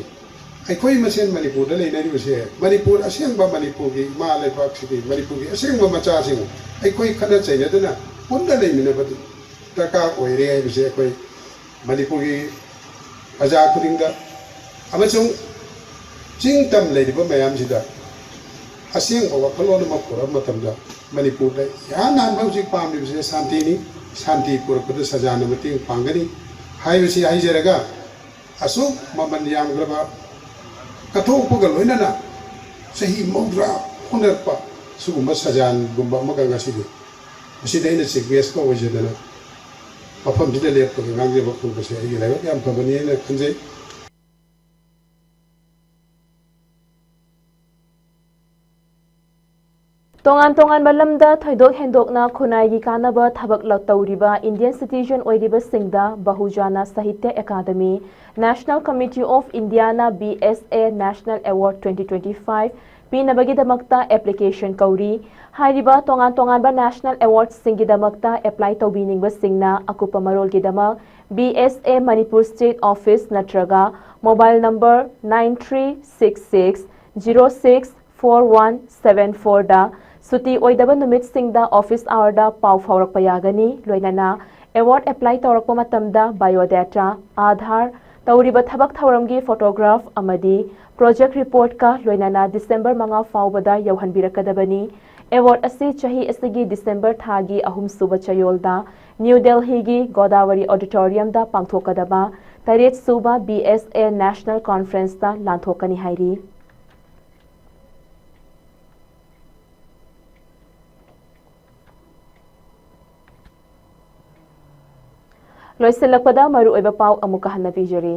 ꯑꯩꯈꯣꯏ ꯃꯁꯦꯟ ꯃꯅꯤꯄꯨꯔꯗ ꯂꯩꯅꯔꯤꯕꯁꯦ, ꯃꯅꯤꯄꯨꯔ ꯑꯁꯦꯡꯕ, ꯃꯅꯤꯄꯨꯔꯒꯤ ꯏꯃꯥ ꯂꯩꯕꯥꯛꯁꯤꯗꯤ, ꯃꯅꯤꯄꯨꯔꯒꯤ ꯑꯁꯦꯡꯕ ꯃꯆꯥꯁꯤꯡ ꯑꯩꯈꯣꯏ ꯈꯠꯅ ꯆꯩꯅꯗꯅ ꯄꯨꯟꯅ ꯂꯩꯃꯤꯟꯅꯕꯗꯤ ꯗꯔꯀꯥꯔ ꯑꯣꯏꯔꯦ ꯍꯥꯏꯕꯁꯦ ꯑꯩꯈꯣꯏ ꯃꯅꯤꯄꯨꯔꯒꯤ ꯄ꯭ꯔꯖꯥ ꯈꯨꯗꯤꯡꯗ ꯑꯃꯁꯨꯡ ꯆꯤꯡ ꯇꯝ ꯂꯩꯔꯤꯕ ꯃꯌꯥꯝꯁꯤꯗ ꯑꯁꯦꯡꯕ ꯋꯥꯈꯜꯂꯣꯟ ꯑꯃ ꯄꯨꯔꯛꯄ ꯃꯇꯝꯗ, ꯃꯅꯤꯄꯨꯔꯗ ꯏꯍꯥꯟ ꯍꯥꯟꯕ ꯍꯧꯖꯤꯛ ꯄꯥꯝꯂꯤꯕꯁꯤꯅ ꯁꯥꯟꯇꯤꯅꯤ꯫ ꯁꯥꯟꯇꯤ ꯄꯨꯔꯛꯄꯗ ꯁꯖꯥꯅ ꯃꯇꯦꯡ ꯄꯥꯡꯒꯅꯤ ꯍꯥꯏꯕꯁꯤ ꯍꯥꯏꯖꯔꯒ, ꯑꯁꯨꯛ ꯃꯃꯜ ꯌꯥꯝꯈ꯭ꯔꯕ ꯀꯠꯊꯣꯛꯄꯒ ꯂꯣꯏꯅꯅ ꯆꯍꯤ ꯃꯧꯗ꯭ꯔꯥ ꯍꯣꯠꯅꯔꯛꯄ ꯁꯤꯒꯨꯝꯕ ꯁꯖꯥꯟꯒꯨꯝꯕ ꯑꯃꯒ ꯉꯁꯤꯗꯤ ꯃꯁꯤꯗ ꯑꯩꯅ ꯆꯤꯐ ꯒꯦꯁꯀ ꯑꯣꯏꯖꯗꯅ ꯃꯐꯝꯁꯤꯗ ꯂꯦꯞꯄꯒ ꯉꯥꯡꯖꯕ ꯐꯪꯕꯁꯦ ꯑꯩꯒꯤ ꯂꯥꯏꯕꯛ ꯌꯥꯝ ꯐꯕꯅꯤ ꯍꯥꯏꯅ ꯈꯟꯖꯩ꯫ ꯇꯣꯉꯥꯟ ꯇꯣꯉꯥꯟꯕ ꯂꯝꯗ ꯊꯣꯏꯗꯣꯛ ꯍꯦꯟꯗꯣꯛꯅ ꯈꯨꯟꯅꯥꯏꯒꯤ ꯀꯥꯟꯅꯕ ꯊꯕꯛ ꯂꯧ-, ꯇꯧꯔꯤꯕ Indian citizen ꯑꯣꯏꯔꯤꯕꯁꯤꯡꯗ Bahujana Sahitya academy, National Committee of Indiaꯅ B S A National Award twenty twenty-five ꯄꯤꯅꯕꯒꯤꯗꯃꯛꯇ application ꯀꯧꯔꯤ꯫ ꯍꯥꯏꯔꯤꯕ ꯇꯣꯉꯥꯟ ꯇꯣꯉꯥꯟꯕ national awardꯁꯤꯡꯒꯤꯗꯃꯛꯇ apply ꯇꯧꯕꯤꯅꯤꯡꯕꯁꯤꯡꯅ ꯑꯀꯨꯞꯄ ꯃꯔꯣꯜꯒꯤꯗꯃꯛ B S A Manipur State Office ꯅꯠꯇ꯭ꯔꯒ mobile number nine three six six zero six four one seven fourꯗ ꯁꯨꯇꯤ ꯑꯣꯏꯗꯕ ꯅꯨꯃꯤꯠꯁꯤꯡꯗ office hourꯗ ꯄꯥꯎ ꯐꯥꯎꯔꯛꯄ ꯌꯥꯒꯅꯤ꯫ ꯂꯣꯏꯅꯅ award apply ꯇꯧꯔꯛꯄ ꯃꯇꯝꯗ biodata, Aadhaar, ꯇꯧꯔꯤꯕ ꯊꯕꯛ ꯊꯧꯔꯝꯒꯤ photograph ꯑꯃꯗꯤ project reportꯀ ꯂꯣꯏꯅꯅ December ꯃꯉꯥ ꯐꯥꯎꯕꯗ ꯌꯧꯍꯟꯕꯤꯔꯛꯀꯗꯕꯅꯤ꯫ Award ꯑꯁꯤ ꯆꯍꯤ ꯑꯁꯤꯒꯤ December ꯊꯥꯒꯤ ꯑꯍꯨꯝꯁꯨꯕ ꯆꯌꯣꯜꯗ New Delhiꯒꯤ Godavari Auditoriumꯗ ꯄꯥꯡꯊꯣꯛꯀꯗꯕ ꯇꯔꯦꯠꯁꯨꯕ B S A National Conferenceꯇ ꯂꯥꯟꯊꯣꯛꯀꯅꯤ ꯍꯥꯏꯔꯤ꯫ ꯂꯣꯏꯁꯤꯜꯂꯛꯄꯗ ꯃꯔꯨꯑꯣꯏꯕ ꯄꯥꯎ ꯑꯃꯨꯛꯀ ꯍꯟꯅ ꯄꯤꯖꯔꯤ꯫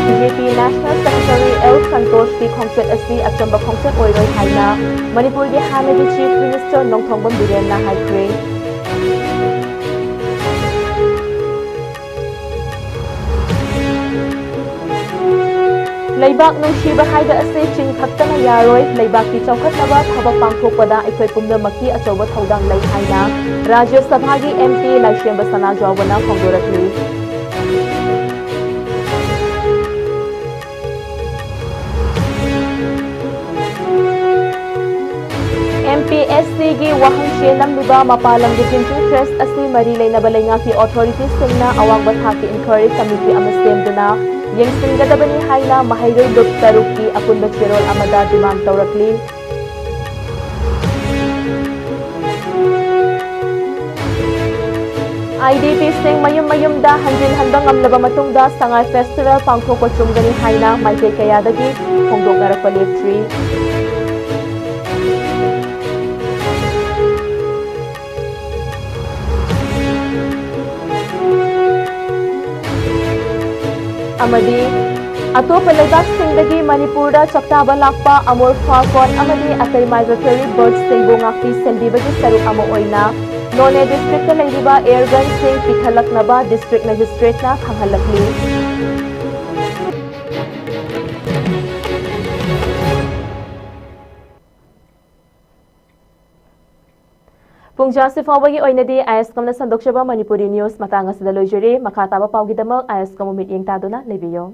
BJP National Secretary L Santoshꯀꯤ ꯈꯣꯡꯆꯠ ꯑꯁꯤ ꯑꯆꯝꯕ ꯈꯣꯡꯆꯠ ꯑꯣꯏꯔꯣꯏ ꯍꯥꯏꯅ ꯃꯅꯤꯄꯨꯔꯒꯤ ꯍꯥꯟꯅꯒꯤ Chief Minister ꯅꯣꯡꯊꯣꯝꯕꯝ ꯕꯤꯔꯦꯟꯅ ꯍꯥꯏꯈ꯭ꯔꯦ꯫ ꯂꯩꯕꯥꯛ ꯅꯨꯡꯁꯤꯕ ꯍꯥꯏꯕ ꯑꯁꯤ ꯆꯤꯟ ꯈꯛꯇꯅ ꯌꯥꯔꯣꯏ, ꯂꯩꯕꯥꯛꯀꯤ ꯆꯥꯎꯈꯠꯅꯕ ꯊꯕꯛ ꯄꯥꯡꯊꯣꯛꯄꯗ ꯑꯩꯈꯣꯏ ꯄꯨꯝꯅꯃꯛꯀꯤ ꯑꯆꯧꯕ ꯊꯧꯗꯥꯡ ꯂꯩ ꯍꯥꯏꯅ ꯔꯥꯖ꯭ꯌ ꯁꯚꯥꯒꯤ MP ꯂꯥꯏꯁ꯭ꯔꯦꯝꯕ ꯁꯅꯥꯖꯥꯎꯕꯅ ꯐꯣꯡꯗꯣꯔꯛꯂꯤ꯫ MPSCꯒꯤ ꯋꯥꯍꯪ ꯆꯦꯜꯂꯝꯂꯤꯕ ꯃꯄꯥꯟ ꯂꯝꯒꯤ printing press ꯑꯁꯤ ꯃꯔꯤ ꯂꯩꯅꯕ ꯂꯩꯉꯥꯛꯀꯤ authorityꯁꯤꯡꯅ ꯑꯋꯥꯡꯕ ꯊꯥꯛꯀꯤ inquiry committee ꯑꯃ ꯁꯦꯝꯗꯨꯅ ꯌꯦꯡꯁꯤꯟꯒꯗꯕꯅꯤ ꯍꯥꯏꯅ ꯃꯍꯩꯔꯣꯏ ꯂꯨꯞ ꯇꯔꯨꯛꯀꯤ ꯑꯄꯨꯟꯕ ꯆꯦꯔꯣꯜ ꯑꯃꯗ demand ꯇꯧꯔꯛꯂꯤ꯫ IDPꯁꯤꯡ ꯃꯌꯨꯝ ꯃꯌꯨꯝꯗ ꯍꯟꯖꯤꯟ ꯍꯟꯕ ꯉꯝꯂꯕ ꯃꯇꯨꯡꯗ ꯁꯉꯥꯏ festival ꯄꯥꯡꯊꯣꯛꯄ ꯆꯨꯝꯒꯅꯤ ꯍꯥꯏꯅ ꯃꯥꯏꯀꯩ ꯀꯌꯥꯗꯒꯤ ꯐꯣꯡꯗꯣꯛꯅꯔꯛꯄ ꯂꯦꯞꯇ꯭ꯔꯤ꯫ ꯑꯃꯗꯤ ꯑꯇꯣꯞꯄ ꯂꯩꯕꯥꯛꯁꯤꯡꯗꯒꯤ ꯃꯅꯤꯄꯨꯔꯗ ꯆꯥꯛꯇꯥꯕ ꯂꯥꯛꯄ ꯑꯃꯨꯔ ꯐꯥꯜꯀꯣꯟ ꯑꯃꯗꯤ ꯑꯇꯩ migratory birdsꯁꯤꯡꯕꯨ ꯉꯥꯛꯄꯤ ꯁꯦꯟꯕꯤꯕꯒꯤ ꯁꯔꯨꯛ ꯑꯃ ꯑꯣꯏꯅ ꯅꯣꯅꯦ districtꯇ ꯂꯩꯔꯤꯕ air gunꯁꯤꯡ ꯄꯤꯈꯠꯂꯛꯅꯕ district magistrateꯅ ꯈꯪꯍꯜꯂꯛꯂꯤ꯫ ꯄꯨꯡꯖꯥꯁꯤ ꯐꯥꯎꯕꯒꯤ ꯑꯣꯏꯅꯗꯤ ꯑꯥꯏ ꯑꯦꯁ ꯀꯝꯅ ꯁꯟꯗꯣꯛꯆꯕ ꯃꯅꯤꯄꯨꯔꯤ news ꯃꯇꯥꯡ ꯑꯁꯤꯗ ꯂꯣꯏꯖꯔꯦ꯫ ꯃꯈꯥ ꯇꯥꯕ ꯄꯥꯎꯒꯤꯗꯃꯛ ꯑꯥꯏ ꯑꯦꯁ ꯀꯝꯕꯨ ꯃꯤꯠꯌꯦꯡ ꯇꯥꯗꯨꯅ ꯂꯩꯕꯤꯌꯨ꯫